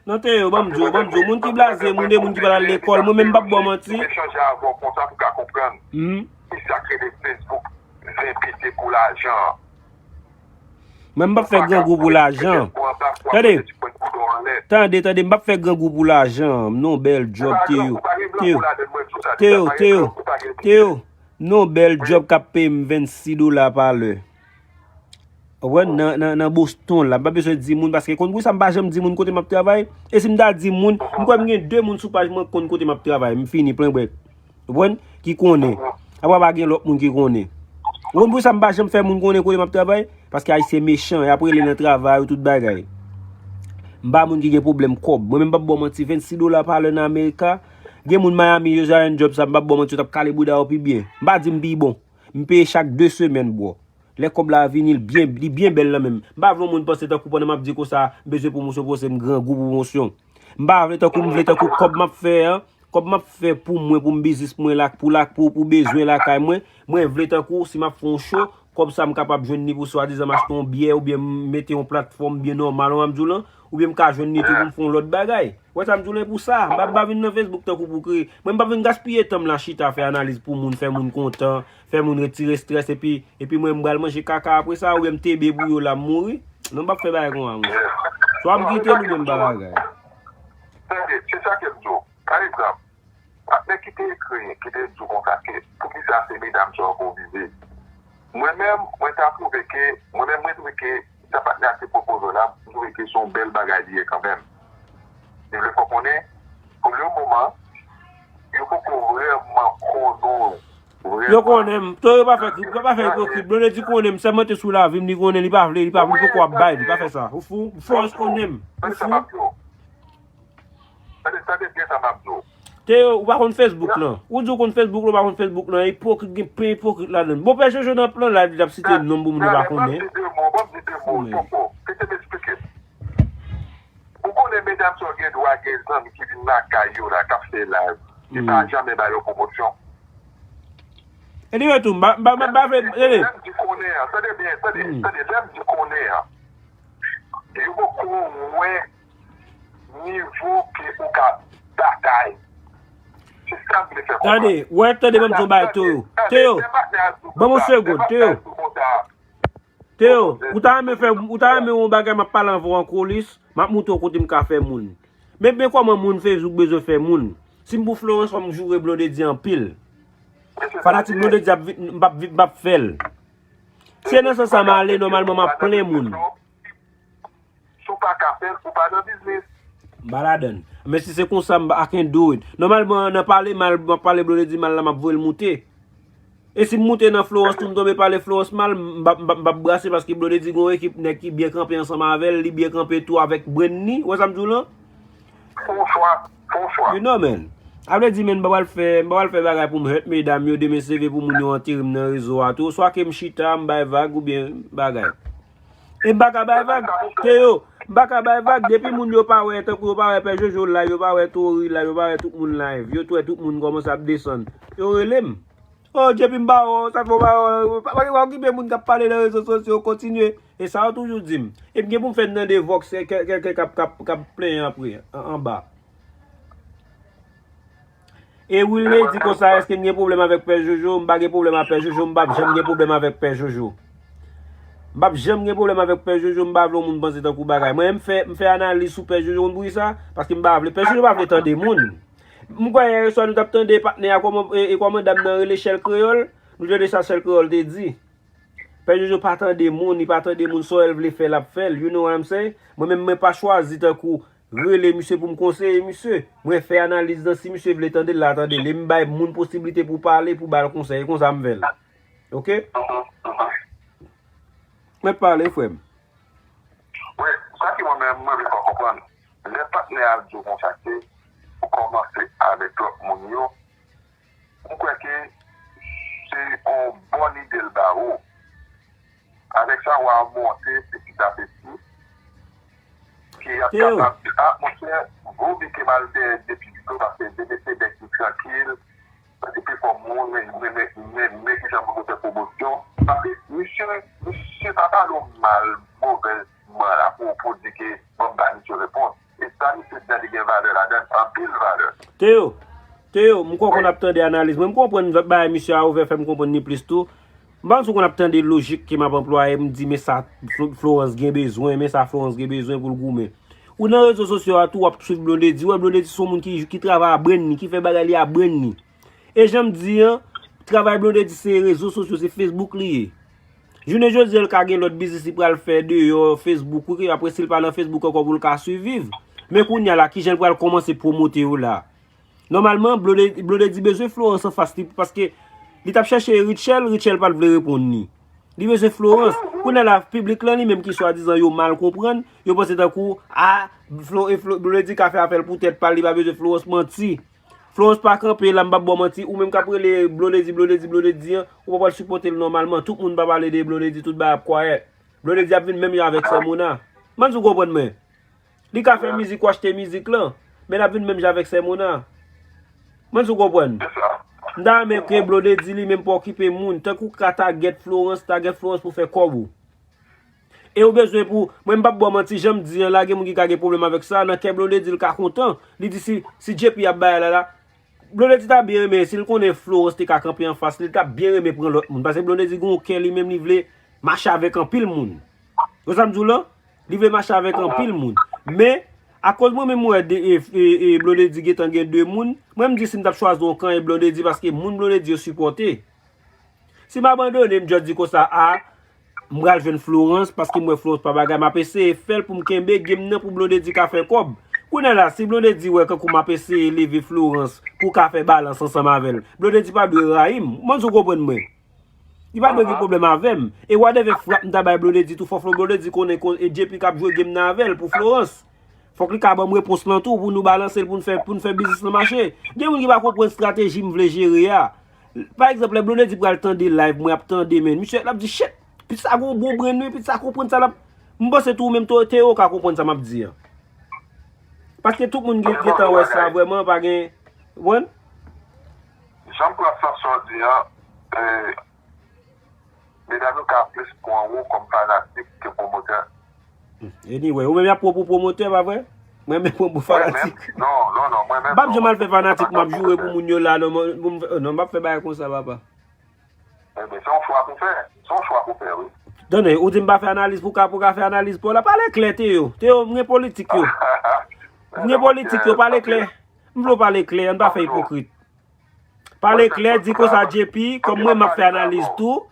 Non, Teo, ban m di w, ban m di w, moun ki blaze, moun de moun ki pa t al lekòl, mwen menm m p ap ba w manti. Pou m echanje avè w konsa pou w ka konprann. Kisa k rele Facebook ven pete pou lajan an? Mwen, m p ap fè grangou pou lajan. Tande, tande, tande, m p ap fè grangou pou lajan. Non, bèl djòb, Teo. Teo, Teo, Teo, Teo. Non, bèl djòb k ap peye m vennsis dola pa lè. Ou konprann? Nan, nan, nan Boston la. M pa bezwen di moun, paske konn pou sa m pa janm di moun kote m ap travay. E si m ta di moun, m kwè m gen de moun sou paj mwen k konn kote m ap travay. M fini, plen brèk. Ou konprann? Ki konnen. Apa pa gen lòt moun ki konnen. Ou konn poukisa m pa janm fè moun konnen kote m ap travay? Paske Ayisyen mechan, y ap rele nan travay ou tout bagay. M pa moun ki gen pwoblèm kòb. Mwen menm m p ap ba w manti, vennsis dola pa lè nan Amerika. Gen moun Miami, yo jwenn job sa, m p ap ba w manti, yo t ap kale bouda yo pi byen. M pa di m pi bon. M peye chak de semèn, bro. Lè kòb la vini, li byen, li byen bèl nan men m. M pa vle yon moun panse tankou pandan m ap di konsa, m bezwen pwomosyon, pwomosyon, m grangou pwomosyon. M pa vle tankou, m vle tankou kòb m ap fè an, kòb m ap fè pou mwen, pou m biznis mwen, la, pou, la, pou, pou bezwen lakay mwen. Mwen vle tankou, si m ap fè yon show, kòb sa m kapab jwenn li pou swadizan m achte yon byè oubyen m mete yon platfòm byen nòmal, w ap di w lan, oubyen m ka jwenn li tou pou m fè yon lòt bagay. Wè sa m di w lan, e pou sa, m pa, m pa vin nan Facebook tankou pou kreye. Mwen, m pa vin gaspiye tan m la chita fè analiz pou moun, fè moun kontan, fè moun retire estrès, epi, epi mwen, m pral manje kaka apre sa, oubyen m tebe pou yo la, m mouri. Non, m p ap fè bagay konsa, mwen. Swa m kite l oubyen m pa bagay. Tande, se sa ke m di w. Pa egzanp, patnè ki te ekri, ki te di w konsa ke, poukisa se medam sa yo pou vize? Mwen menm, mwen ta twouve ke, mwen menm, mwen twouve ke sa patnè a te pwopoze w la, m twouve ke se yon bèl bagay li ye kanmenm. Li vle fè w konnen, pou le moman, yo poko vrèman konnen w. Yo konnen m. To yo pa fè, yo pa fè ipokrit. Blondedy konnen m, sèlman te sou lavi m, li konnen, li pa vle, li pa, li poko ap bay, li pa fè sa. Ou fou? Florence konnen m. Ou fou? Tande, tande byen sa m ap di w. Teo, ou pa konn Facebook lan. Ou di w konn Facebook lan, ou pa konn Facebook lan. Ipokrit, gen plen ipokrit ladan l. Bon, Pè Jojo nan plan live, li t ap site non pou moun yo pa konnen. Ban m di de mo, ban m di de mo, poko. Kite m eksplike. Ou konnen medam sa yo gen dwa gen zanmi ki vin lakay yo la, k ap fè live. Yo pa janm ba yo pwomosyon. Anyway tou, m pa, m pa, m pa, m pa vle, tande. Lè m di konnen an, tande byen, tande, tande, lè m di konnen an, yo poko wè nivo ke ou ka batay. Se sa m vle fè konprann. Tande, wè, tande, ban m di yon bagay, Teo. Teo, ban m yon segond, Teo. Teo, ou ta renmen fè, ou ta renmen yon bagay, m ap pale anvan w ankò, Lis, m ap montre w kote m ka fè moun. Men, men kòman moun Facebook bezwen fè moun. Si m pou Florence, fò m joure Blondedy anpil. Fanatik Blondedy ap vin, m p ap vin, m p ap fè l. Si se nan sans sa m ale, nòmalman, m ap plen moun. Si w pa ka fè l, ou pa nan biznis. M pa ladan l. Men si se konsa, m, I can do it. Nòmalman, nan pale mal, m ap pale Blondedy mal la, m ap voye l moute. E si m moute nan Florence tou, m tonbe pale Florence mal, m p ap, m p ap, m p ap brase paske Blondedy gen yon ekip nèg ki byen kanpe ansanm avè l, li byen kanpe tou avèk brand ni, ou wè sa m di w lan? Fon chwa, fon chwa. You know, man. A vle di, men, m pa pral fè, m pa pral fè bagay pou m hurt medam yo, demen se vre pou moun yo antere m nan rezo a tou. Swa ke m chita, m bay vag oubyen bagay. E m pa ka bay vag. Teo, m pa ka bay vag. Depi moun yo pa wè, tankou yo pa wè Pè Jojo live, yo pa wè Tori live, yo pa wè tout moun live. Yo t wè tout moun kòmanse ap desann. Yo rele m. Oh, J P, m pa wè w, sa fè w pa wè w. Pa, pa, pa okipe moun k ap pale nan rezo sosyo, kontinye. E sa yo toujou di m. E m gen pou m fè n tande Vox, kè, kè, kè, k ap, k ap, k ap plenyen apre, an, anba. E Wilney di konsa, èske m gen pwoblèm avèk Pè Jojo? M pa gen pwoblèm ak Pè Jojo, m p ap janm gen pwoblèm avèk Pè Jojo. M p ap janm gen pwoblèm avèk Pè Jojo, m pa vle yon moun panse tankou bagay. Mwen, m fè, m fè analiz sou Pè Jojo, ou konn poukisa? Paske m pa vle, Pè Jojo pa vle tande moun. M kwè yè swa nou t ap tande patnè a, kòman, e, e kòman dam nan rele Chèl Kreyòl, nou tande sa Chèl Kreyòl te di. Pè Jojo pa tande moun, li pa tande moun, sa w wè l vle fè, l ap fè l, you know what I'm saying? Mwen menm, mwen pa chwazi tankou rele misye pou m konseye misye. Mwen fè analiz lan, si misye vle tande l, l a tande l. E m bay moun posiblite pou pale, pou ba l konsèy. E konsa m fè l. Oke? Mèt pale, frè m. Wi, sa ki mwen menm, mwen vle fè w konprann. Lè patnè a di w konsa ke ou kòmanse avèk lòt moun yo, m kwè ke se yon bòn ide l ba ou. Avèk sa, w a monte piti a piti, ke y ap kapab di, a, monchè, gwo bike m al dèyè depi pito, paske demen se nèg ki trankil, se pi fò moun, men, men, men, men, men kijan pou nou fè pwomosyon. Paske misye, misye pa pale w mal, movèzman, apwopo di ke ban m ba misye repons. E sa misye di a, li gen valè ladan l, anpil valè. Teo, Teo, m konprann ap tande analiz mwen. M konprann bagay misye a ouvè fè m konprann li plis tou. M pa konn si w konn ap tande lojik ke m ap anplwaye, m di, men sa Flo-, Florence gen bezwen, men sa Florence gen bezwen pou l goumen. Ou nan rezo sosyo a tou, w ap swiv Blondedy, w wè Blondedy se yon moun ki, ki travay a brenn li, ki fè bagay li a brenn li. E jan m di an, travay Blondedy se rezo sosyo, se Facebook li ye. Jounen jodi a, l ka gen lòt biznis li pral fè deyò Facebook, wi, apre si l pa nan Facebook ankò pou l ka siviv. Men kounye a la, kijan l pral kòmanse pwomote yo la? Nòmalman, Blondedy, Blondedy bezwen Florence anfas li, paske Li t ap chèche Rutshelle, Rutshelle pa t vle reponn li. Li bezwen Florence. Kounye a la, piblik lan li menm ki swadizan yo mal konprann, yo panse tankou, a, Flo, e Flo, Blondedy ka fè afè l pou tèt pa l, li pa bezwen Florence, manti. Florence pa kanpe la, m p ap ba w manti, ou menm k ap rele Blondedy, Blondedy, Blondedy an, ou pa pral sipòte l nòmalman. Tout moun pa pale de Blondedy, tout bagay ap kwayèt. Blondedy ap vin menm jan avèk Sè Mona. Mwen di w konprann mwen. Li ka fè mizik ou achte mizik lan, men l ap vin menm jan avèk Sè Mona. Mwen di w konprann. M ta renmen ke Blondedy li menm pa okipe moun, tankou ka tagèt Florence, tagèt Florence pou fè kòb ou. E ou bezwen pou, mwen m p ap ba w manti, jan m di an la, gen moun ki ka gen pwoblèm avèk sa, nan kè Blondedy l ka kontan, li di si, si J P ap bay la la, Blondedy ta byen renmen, si l konnen Florence te ka kanpe anfas li, li t ap byen renmen pran lòt moun, paske Blondedy gen yon kè li menm li vle mache avèk anpil moun. Ou sa m di w lan? Li vle mache avèk anpil moun. Men, akoz mwen menm mwen wè de, e, e, e, Blondedy gentan gen de moun, mwen m di si m t ap chwazi yon kan e Blondedy, paske moun Blondedy yo sipòte. Si m abandone, m just di konsa, a, m pral jwenn Florence, paske m wè Florence pa bagay, m ap eseye fè l pou m kenbe game nan pou Blondedy ka fè kòb. Kounye a la, si Blondedy wè kankou m ap eseye leve Florence pou ka fè balans ansanm avè l, Blondedy pa dwe rayi m. Mwen di w konprann mwen. Li pa dwe gen pwoblèm avè m. E whatever frap m ta bay Blondedy tou, fò Flo Blondedy konnen ko-, e J P k ap jwe game nan avè l pou Florence. Fòk li ka ban m repons lan tou pou nou balanse l, pou n fè, pou n fè biznis lan mache. Gen moun ki pa konprann estrateji m vle jere a. Pa egzanp, lè Blondedy pral tande live mwen ap tande, men misye l ap di, "Shit, pitit sa gon bon brenn wi, pitit sa konprann sa l ap." M panse tou ou menm Théo ka konprann sa m ap di an. Paske tout moun gen, gentan wè sa vrèman, pa gen, ou konprann? Jan m pran sans sa w di an, e, medam yo ka plis pran ou kòm fanatik ke pwomotè. Anyway, ou menm y ap pran w pou pwomotè, pa vre? Mwen menm pran m pou fanatik. Non, non, non, mwen menm. M p ap janm al fè fanatik, m ap joure pou moun yo la, non, mwen, pou m fè, non, m p ap fè bagay konsa, papa. Ebyen, se yon chwa pou fè. Se yon chwa pou fè, wi. Tande, ou di m pa fè analiz pou ka, pou ka fè analiz pou la. Pale klè, Théo. Théo, m gen politik yo. M gen politik yo, pale klè. M vle w pale klè, ann pa fè ipokrit. Pale klè, di konsa J P, kòm mwen m ap fè analiz tou,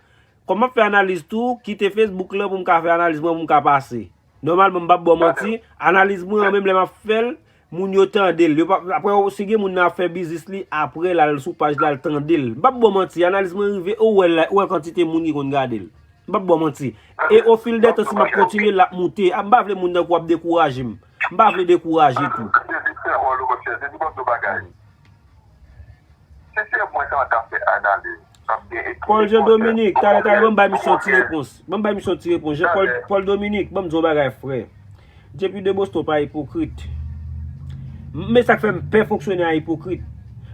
kòm m ap fè analiz tou, kite Facebook lan pou m ka fè analiz mwen, pou m ka pase. Nòmalman, m p ap ba w manti, analiz mwen an, menm lè m ap fè l, moun yo tande l. Yo p ap, apre, si gen moun nan ap fè biznis li, apre l al sou paj la, l tande l. M p ap ba w manti, analiz mwen rive, ou wè l la, ou wè kantite moun ki konn gade l. M p ap ba w manti. E au fil des temps, si m ap kontinye, l ap moute. A, m pa vle moun nan kou ap dekouraje m. M pa vle dekouraje tou. Se se mwen k ap fè analiz. Paul Jean Dominique, talè, talè, ban m bay misye yon ti repons. Ban m bay misye yon ti repons. Jean Paul, Paul Dominique, ban m di w yon bagay, frè. J P de Boston pa ipokrit. Men sa k fè m pè fonksyone a ipokrit.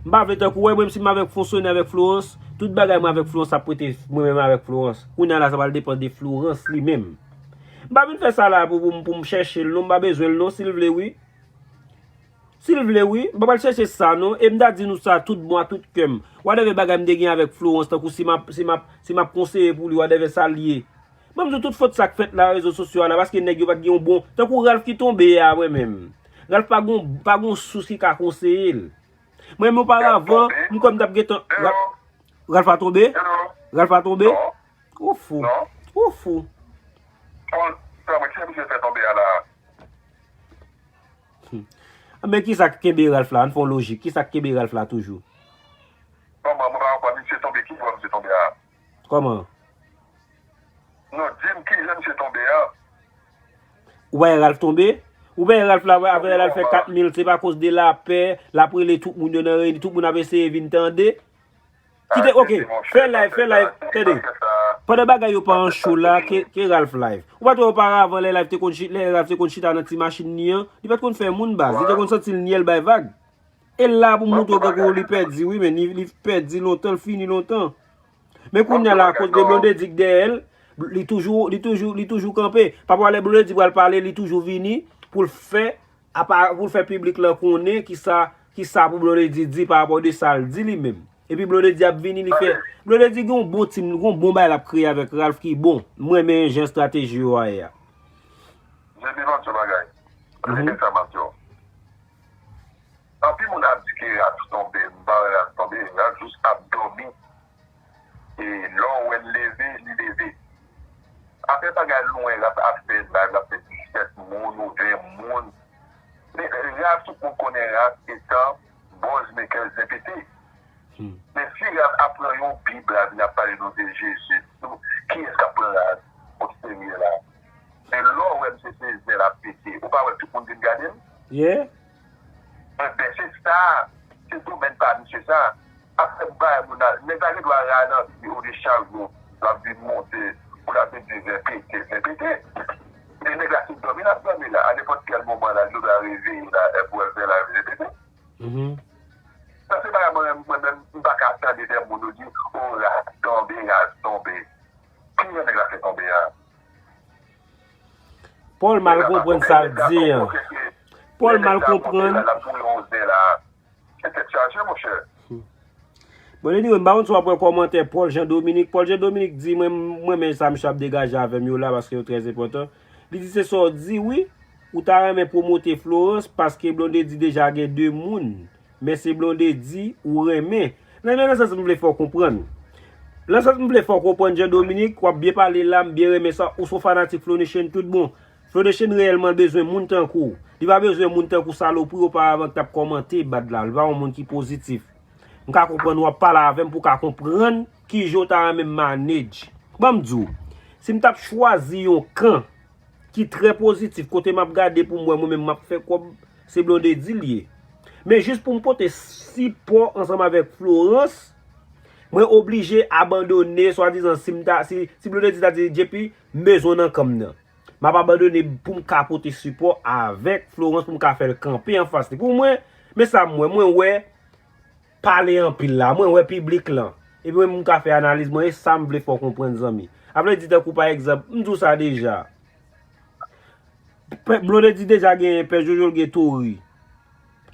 M pa vle tankou, wè, mwen, si m avèk fonksyone avèk Florence, tout bagay mwen avèk Florence ap rete mwen menm avèk Florence. Kounye a la, sa pral depann de Florence li menm. M pa vin fè sa la pou, pou, pou m chèche l, non, m pa bezwen l, non, si l vle, wi. Si l vle, wi. M pa pral chèche sa, non. E m ta di nou sa tout bon a tout kè m. Whatever bagay m te gen avèk Florence, tankou si m ap, si m ap, si m ap konseye pou li, whatever sa l ye. Ban m di w tout fòt sa k fèt la, rezo sosyo a la, paske nèg yo pa t gen yon bon. Tankou Ralph ki tonbe a, mwen menm. Ralph pa gon, pa gon sous ki ka konseye l. Mwen menm oparavan, m kwè m t ap gentan. Ralph, Ralph pa tonbe? Ralph pa tonbe? Ou fou. Ou fou. Bon, frè mwen, kisa misye fè tonbe a la? Hmm. Men kisa k kenbe Ralph la? Ann fè yon lojik. Kisa k kenbe Ralph la toujou? Kòman? Mwen pa konprann. Misye tonbe, ki bò misye tonbe a? Kòman? Non, di m kijan misye tonbe a. Ou pa wè Ralph tonbe? Ou pa wè Ralph la, avè l al fè kat mil, se pa koz de lapè, l ap rele tout moun yo nan reyini, tout moun ap eseye vin tande. Kite, ok, fè live, fè live, tande. Pandan bagay yo pa an cho la, ke, ke Ralph live. Ou pa t wè oparavan lè live te konn chita, lè Ralph te konn chita nan ti machin li an, li pa t konn fè moun baz, li te konn santi l nyè l bay vag. E la pou moutre w tankou li pèdi, wi, men li, li pèdi lontan, l fini lontan. Men kounye a la, akoz de Blondedy k dèyè l, li toujou, li toujou, li toujou kanpe. Papa lè Blondedy pral pale, li toujou vini pou l fè, apa, pou l fè piblik lan konnen kisa, kisa pou Blondedy di pa rapò de sa l di li menm. Epi Blondedy ap vini, li fè, Blondedy gen yon bon team, gen yon bon bagay l ap kreye avèk Ralph ki bon. Mwen renmen jan estrateji yo a ye a. J P, ban m di w bagay. Rete sa m ap di w. Anpil moun ap di ke Ralph tonbe, m pa wè Ralph tonbe, Ralph jis ap dòmi. E lè w wè l leve, li leve. Afè bagay lwen Ralph ap fè, live l ap fè disèt moun ou ven moun. Men Ralph, tout moun konnen Ralph etan buzz maker zen pete. Men si rad ap pran yon Bib la vin ap pale nou de Jezi, kiyès k ap pran rad oserye la? Men lè w wè misye se zèl ap pete, ou pa wè tout moun vin gade l? Yeah. Enben, se sa, se domèn pa misye sa. Afè bay moun nan, nèg la gen dwa rale anpil, ou de chak jou, l ap vin monte, ou l ap vin di vè pete, vè pete. Men nèg la se dòmi l ap dòmi la, a nenpòt kèl moman la, li dwa reveye la, epi w wè l vè la vin pete. Mhm. Sa se bagay mwen, mwen menm, m pa ka tande de moun yo di, o, raz tonbe, raz tonbe. Ki jan nèg la fè tonbe a? Pòl mal konprann sa l di an. Pòl mal konprann. L ap boule yon zen la. Se tèt chaje, monchè. Bon, anyway, m pa konn si w ap wè kòmantè Paul Jean Dominique. Paul Jean Dominique di, mwen, mwen renmen sa misye ap degaje avè m yo la, paske yo trè enpòtan. Li di, se sa w di, wi. Ou ta renmen pwomote Florence, paske Blondedy deja gen de moun. Men se Blondedy ou renmen. Nan, nan, nan sans m vle fè w konprann. Nan sans m vle fè w konprann, Jean Dominique, w ap byen pale la, m byen renmen sa. Ou se yon fanatik Flow Nation tout bon. Flow Nation reyèlman bezwen moun tankou w. Li pa bezwen moun tankou salopri oparavan ki t ap kòmante bad la. Li pa yon moun ki pozitif. M ka konprann w ap pale avè m pou w ka konprann kijan w ta renmen m manage. Ban m di w, si m t ap chwazi yon kan ki trè pozitif, kote m ap gade pou m wè mwen menm m ap fè kòb, se Blondedy l ye. Men jis pou m pote sipò ansanm avèk Florence, mwen oblije abandone, swadizan, si m ta, si, si Blondedy ta di, J P, m bezwen w nan kan m nan. M ap abandone pou m ka pote sipò avèk Florence, pou m ka fè l kanpe anfas li. Pou mwen, men sa m wè, mwen wè pale anpil la, mwen wè piblik lan. Epi mwen menm m ka fè analiz mwen, e sa m vle fè w konprann, zanmi. A vle di, tankou pa egzanp, m di w sa deja. Pè, Blondedy deja gen Pè Jojo, l gen Tory.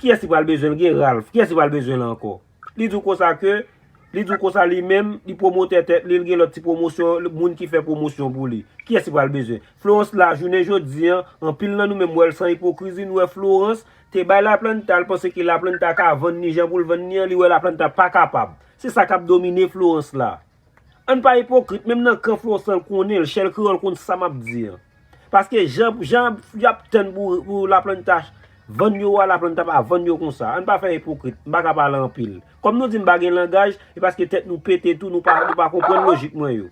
Kiyès li pral bezwen? L gen Ralph. Kiyès li pral bezwen la ankò? Li di w konsa ke, li di w konsa li menm, li pwomotè tèt li, l gen lòt ti pwomosyon, moun ki fè pwomosyon pou li. Kiyès li pral bezwen? Florence la, jounen jodi an, anpil nan nou menm wè l san ipokrizi, nou wè Florence te bay Laplanta, l panse ke Laplanta ka vann ni jan pou l vann ni an, li wè Laplanta pa kapab. Se sa k ap domine Florence la. Ann pa ipokrit, menm nan kan Florence lan l konnen l, Shell Creole konn sa m ap di an. Paske jan, jan y ap tann pou, pou Laplanta vann yo a, Laplanta pa vann yo konsa. Ann pa fè ipokrit, m pa ka pale anpil. Kòm nou di m pa gen langaj, e paske tèt nou pete tou, nou pa, nou pa konprann lojik mwen yo.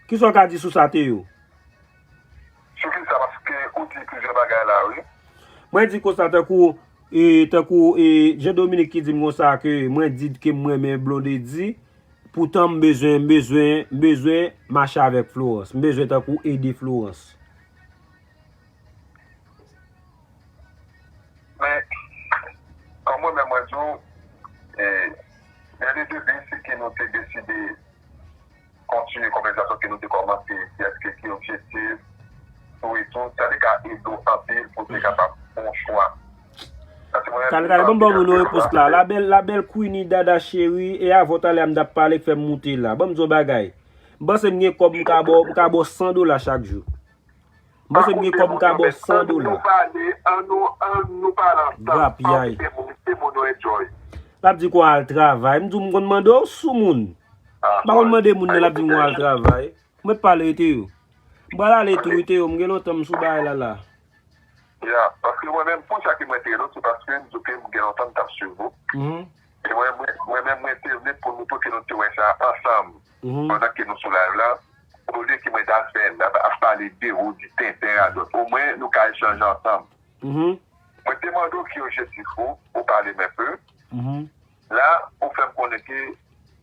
Kisa w ka di sou sa, Théo? Sou ki sa? Paske ou di plizyè bagay la, wi. Mwen di konsa, tankou, e, tankou, e, Jean Dominique ki di m konsa ke mwen di ke m renmen Blondedy, poutan m bezwen, m bezwen, m bezwen mache avèk Florence. M bezwen tankou ede Florence. Men, kòm mwen menm mwen di w, e, dès le début, se ke nou te deside kontinye konvèsasyon ke nou te kòmanse, sètadi ki objektif nou e tou, sa te ka ede w anpil pou w te kapab fè yon chwa. Paske mwen menm, talè, talè, ban m ba moun yon repons la. La belle, la belle Queenie Dada chérie, e avè w talè a m t ap pale k fè m moute la. Ban m di w yon bagay. M panse m gen kòb m ka ba w, m ka ba w san dola chak jou. M panse m gen kòb m ka ba w san dola. An nou pale, an nou, an nou pale ansanm. Grapyay. Ann kite moun, kite moun yo enjoy. L ap di ke w al travay. M di w m konn mande w sou moun. M pa konn mande moun nan, l ap di m w al travay. Mwen pale, Théo. M pral ale tou, Théo, m gen lontan m sou bagay la la. Ya, paske mwen menm, pou sa ke mwen te rele w, se paske m di w ke m gen lontan m t ap swiv ou. Mhm. E mwen, mwen, mwen menm, mwen te vle pou nou, pou ke nou te wè sa ansanm. Mhm. Pandan ke nou sou live la, olye ke mwen ta fè, ap, ap pale de ou, di tenten radòt. Omwen, nou ka echanje ansanm. Mhm. Mwen te mande w ki objektif ou, ou pale m enpe. Mhm. La, ou fè m konnen ke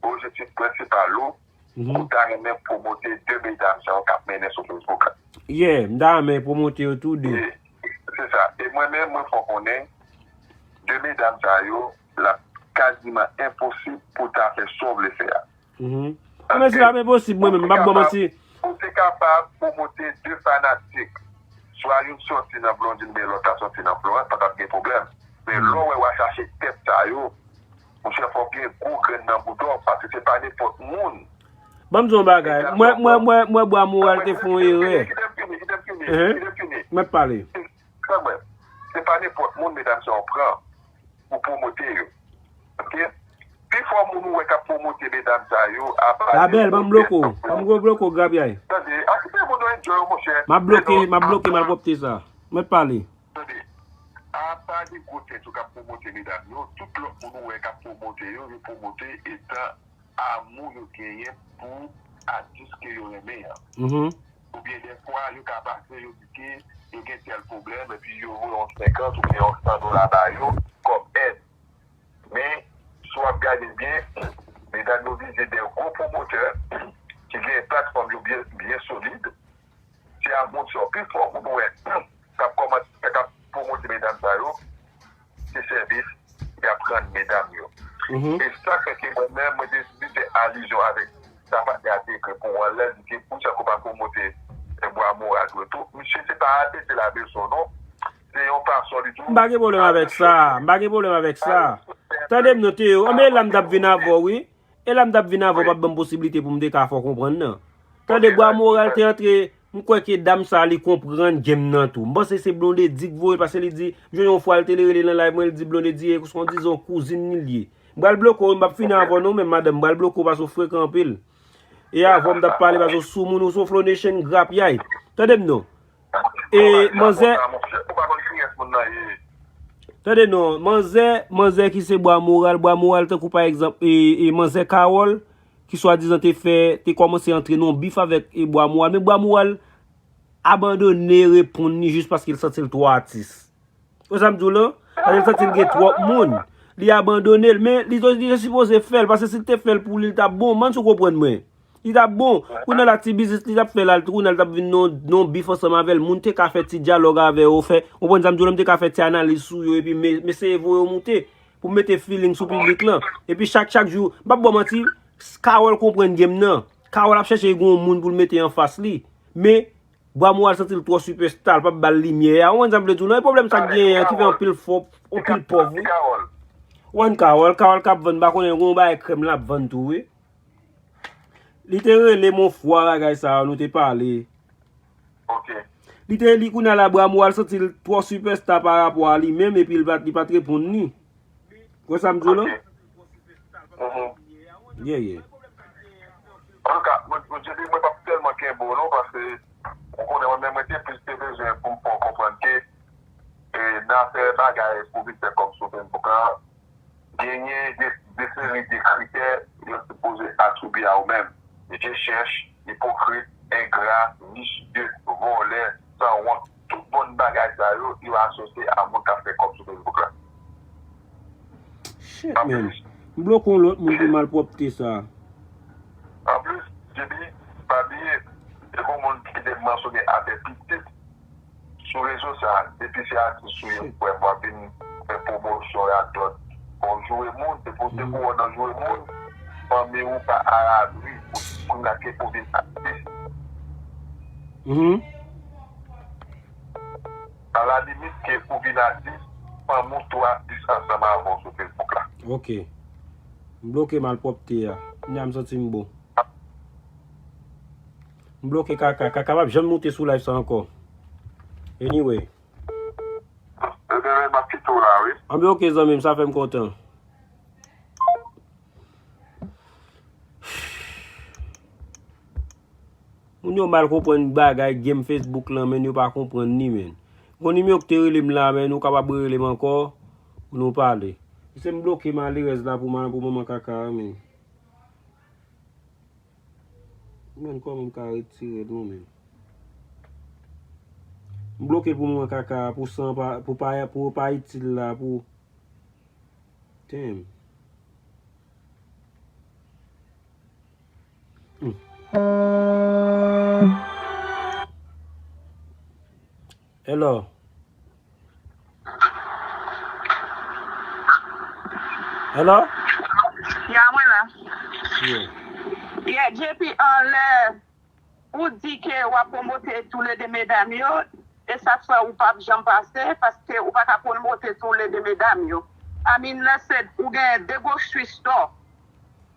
objektif prensipal ou, mhm, ou ta renmen pwomote de medam sa yo k ap mennen sou Facebook la. Yeah, m ta renmen pwomote yo tou de. E, se sa. E mwen menm, mwen fè w konnen, de medam sa yo, l ap kaziman enposib pou w ta fè sa w vle fè a. Mhm. A, men si l ap enposib, mwen menm, m p ap ba w manti. Ou te kapab pwomote de fanatik. Swa youn sòti nan Blondedy, men lòt la sòti nan Florence, pa t ap gen pwoblèm. Men lè w wè w a chache tèt sa yo, monchè, fòk gen gwo grenn nan bouda w, paske se pa nenpòt moun. Ban m di w yon bagay. Mwen, mwen, mwen, mwen, bwa moral te fè yon erè. Kite m fini, kite m fini, kite m fini. Mwen pale. Frè mwen, se pa nenpòt moun medam sa yo pran pou pwomote yo. Oke? Pifò moun ou wè k ap pwomote medam sa yo, apa de... Labèl, ban m bloke w. Ban m gwo bloke w, grapyay. Tande, a kite moun yo enjoy, monchè. M ap bloke, m ap bloke malpwòpte sa. Mwen pale. Tande, apa Gade gwo tèt yo k ap pwomote medam yo, tout lòt moun ou wè k ap pwomote yo, yo pwomote etan amou yo genyen pou atis ke yo renmen an. Mhm. Oubyen dèfwa, yo ka pase, yo di ke yo gen tèl pwoblèm, epi yo voye yon senkant oubyen yon san dola ba yo kòm èd. Men, si w ap gade byen, medam yo vize de gwo pwomotè ki gen platfòm yo byen, byen solid. Se ap montre w pi fò pou nou wè k ap kòmanse, k ap pwomote medam sa yo, se sèvis y ap rann medam yo. Mhm. E sa fè ke mwen menm, mwen deside fè alizyon avèk sa patnè a te ekri pou mwen lè l di ke poukisa ke w pa pwomote bwa moral yo tou. Misye se pa atake laveso non. Se yon fason li di w. M pa gen pwoblèm avèk sa. M pa gen pwoblèm avèk sa. Tande m non, Teo. Anben la m t ap vin avè w, wi. E la m t ap vin avè w, pa ban m posiblite pou m te ka fè w konprann nan. Tande, bwa moral te antre, m kwè ke dam sa li konprann game nan tou. M panse se Blondedy k voye l, paske li di, m jwenn yon fwa l te rele nan live mwen, li di Blondedy, e se yon dizon kouzin li l ye. M pral bloke w, m p ap fini avè w non, men madanm, m pral bloke w paske w frekan anpil. E avè w m t ap pale, paske w sou moun, ou se yon Flow Nation grapyay. Tande m non. E manzè, Tande non, manzè, manzè ki se bwa moral, bwa moral tankou pa egzanp, e, e manzè Carole, ki swadizan te fè, te kòmanse antre nan yon bif avèk e bwa moral, men bwa moral abandone reponn li jis paske l santi l twò atis. Wè sa m di w lan? Paske l santi l gen twòp moun. Li abandone l, men li, li te sipoze fè l, paske si l te fè l pou li, li t ap bon, m pa si w konprann mwen. Li t ap bon. Kounye a la ti biznis li t ap fè la, kounye a l t ap vin nan, nan bif ansanm avè l. Moun te ka fè ti dyalòg avè yo, fè, w konprann sa m di w lan, m te ka fè ti analiz sou yo, epi m, m eseye voye yo moute pou m mete feeling sou piblik lan. Epi chak, chak jou, m p ap ba w manti, Carole konprann game nan. Carole ap chèche gen yon moun pou l mete anfas li. Men, bwa moral santi l twò sipèsta, l p ap ba l limyè a. W konprann sa m vle di w lan? E pwoblèm sa k genyen an ki fè anpil fò, anpil pòv, wi. W konn Carole, Carole k ap vann, m pa konnen, gen yon bagay krèm l ap vann tou, wi. Li te rele m yon fwa bagay sa yo, nou te pale. Ok. Li te, li kounye a la, bwa moral santi l twò sipèsta pa rapò a li menm, epi l pa t, li pa t reponn li. Wè sa m di w lan? Ok. Mhm. Yeah, yeah. Antouka, mwen, mwen, J P, mwen p ap tèlman kenbe w non, paske ou konnen mwen menm, mwen te plis te bezwen pou m fè w konprann ke, e, nan afè bagay pou vin fè kòb sou Facebook lan, genyen de, de seri de kritè yo sipoze atribye a ou menm. Je chèch, ipokrit, engra, visye, vòlè, sanwont, tout bann bagay sa yo, yo asosye a moun k ap fè kòb sou Facebook la. Shit, man. M bloke yon lòt moun pou malpwòpte sa. Anplis, J P, pa bliye, te gon moun ki te mansyone afè pitit sou rezo sa, depi se atis ou ye, frè m, w ap vin fè pwomosyon ak lòt. Bon, joure moun, se pou, se pou w nan joure moun, fanmi ou pa alabri, pou, pou n ap ke pou vin atis. Mhm. Alalimit ke ou vin atis, fanmi w tou atis ansanm avè w sou Facebook la. Ok. M bloke malpwòpte a. Kounye a m santi m bon. M bloke Kaka. Kaka p ap janm moute sou live sa ankò. Anyway. Ebyen, men m ap kite w la, wi. Anben, ok, zanmi m, sa fè m kontan. Moun yo mal konprann bagay game Facebook lan, men yo pa konprann li, men. Gon nimewo ki te rele m la, men ou kapab rele m ankò pou nou pale. Se m bloke malerèz la pou, pou manman Kaka a, men. Men kòman m ka retire l non, men. M bloke l pou manman Kaka a, pou san pa, pou pa, pou pa itil la, pou Damn. Hmm. Hello. Hello? Ya, mwen la. Yeah. Yeah, J P anlè. Ou di ke w ap pwomote toulede medam yo, e sa k fè ou p ap janm pase, paske ou pa ka pwomote toulede medam yo. I mean, lè se ou gen de grocery store.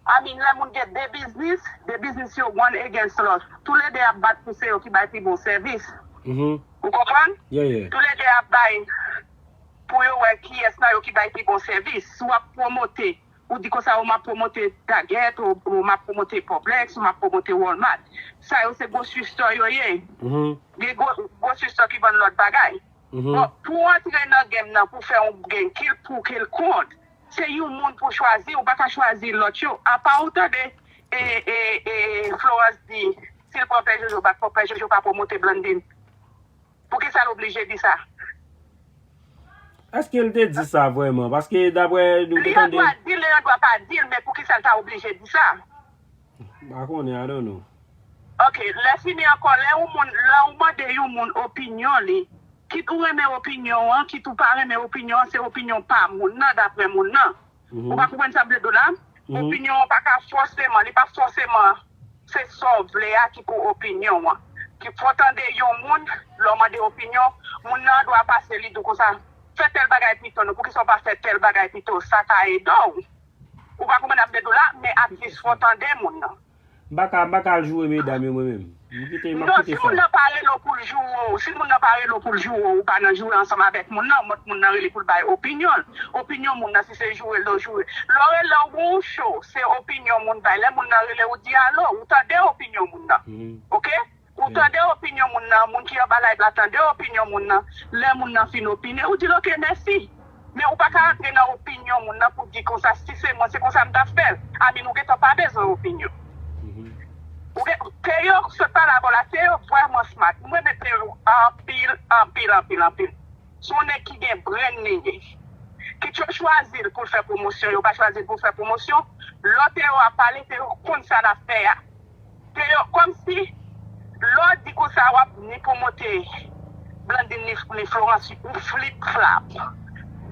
I mean, lè moun gen de biznis, de biznis yo one against lòt. Toulede ap bat pou se yo ki bay pi bon sèvis. Mhm. Ou konprann? Yeah, yeah. Toulede ap bay pou yo wè kiyès nan yo ki bay pi bon sèvis. Si w ap pwomote Ou di konsa, o, m ap pwomote Target, o, o, m ap pwomote Publix, o, m ap pwomote Walmart. Sa yo se grocery store yo ye. Mhm. Gen gwo, grocery store ki vann lòt bagay. Bon, pou w antre nan game nan, pou fè yon game, kil pou kil kont, se yon moun pou chwazi, ou pa ka chwazi lòt yo. Apa ou tande e, e, e, Florence di, si l pran pè Jojo bak, fòk pè Jojo pa pwomote Blandine. Poukisa l oblije di sa? Èske l te di sa vrèman? Paske daprè nou te Li an tande. dwa di l, li an dwa pa di l, men poukisa l ta oblije di sa? M pa konnen, I don't know. Ok, lè fini ankò, lè yon moun, lè ou mande yon moun opinyon li, kit ou renmen opinyon an, kit ou pa renmen opinyon an, se opinyon pa moun nan, daprè moun nan. Ou pa konprann sa m vle di w la? Opinyon an pa ka fòseman, li pa fòseman se sa w vle a ki pou opinyon an. Ki fò tande yon moun, lè w mande opinyon, moun nan an dwa pase li di w konsa, fè tèl bagay pito non, poukisa w pa fè tèl bagay pito, sa ka ede w. Ou pa konprann ap vle di w la, men atis fò tande moun nan. M pa ka, m pa ka al joure medam yo mwen menm. M kite, m ap Non, kite si moun sa. Nan pa rele w pou l joure w, si moun nan pa rele w pou l joure w, ou pa nan joure ansanm avèk moun nan, mòt moun nan rele pou l bay opinyon l. Opinyon moun nan, si se joure l, l joure. Lè w rele w gon cho, se opinyon moun bay. Lè moun nan rele w, ou di alo, ou tande opinyon moun nan. Oke? Ou tande opinyon moun nan, moun ki anba live la tande opinyon moun nan. Lè moun nan fin opine, ou di l oke, mèsi. Men ou pa ka antre nan opinyon moun nan pou di konsa, si se mwen, se konsa m t ap fè l. Amin, ou gentan pa bezwen opinyon. Ou gen, Théo, sot pale avè w la, Théo vrèman smart. Mwen renmen Théo anpil, anpil, anpil, anpil. Se yon nèg ki gen brenn li ye. Kit yo chwazi l pou l fè pwomosyon, yo pa chwazi l pou l fè pwomosyon. Lè Théo ap pale, Théo konn sa l ap fè a. Théo, kòmsi, lè w di konsa w ap ni pwomote Blandine ni, ni Florence, ou flip flap.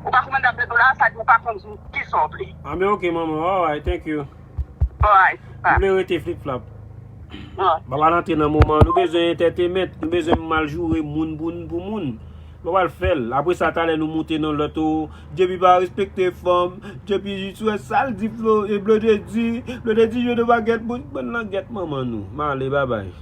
Ou pa konprann dam de dola, sa di ou pa konn ki sa w vle. Ah, men oke, manman. Alright, thank you. Alright. M vle rete flip flap. Ba pa antre nan moman. Nou bezwen entertainment. Nou bezwen mal joure moun pou, pou moun. Nou pral fè l. Apre sa, talè nou moute nan lòt ou. Djepi pa respekte fanm. Djepi jis wè sa l di Flo, e Blondedy. Blondedy jwe de bagèt moun. Bann langèt manman nou. M ale, babay.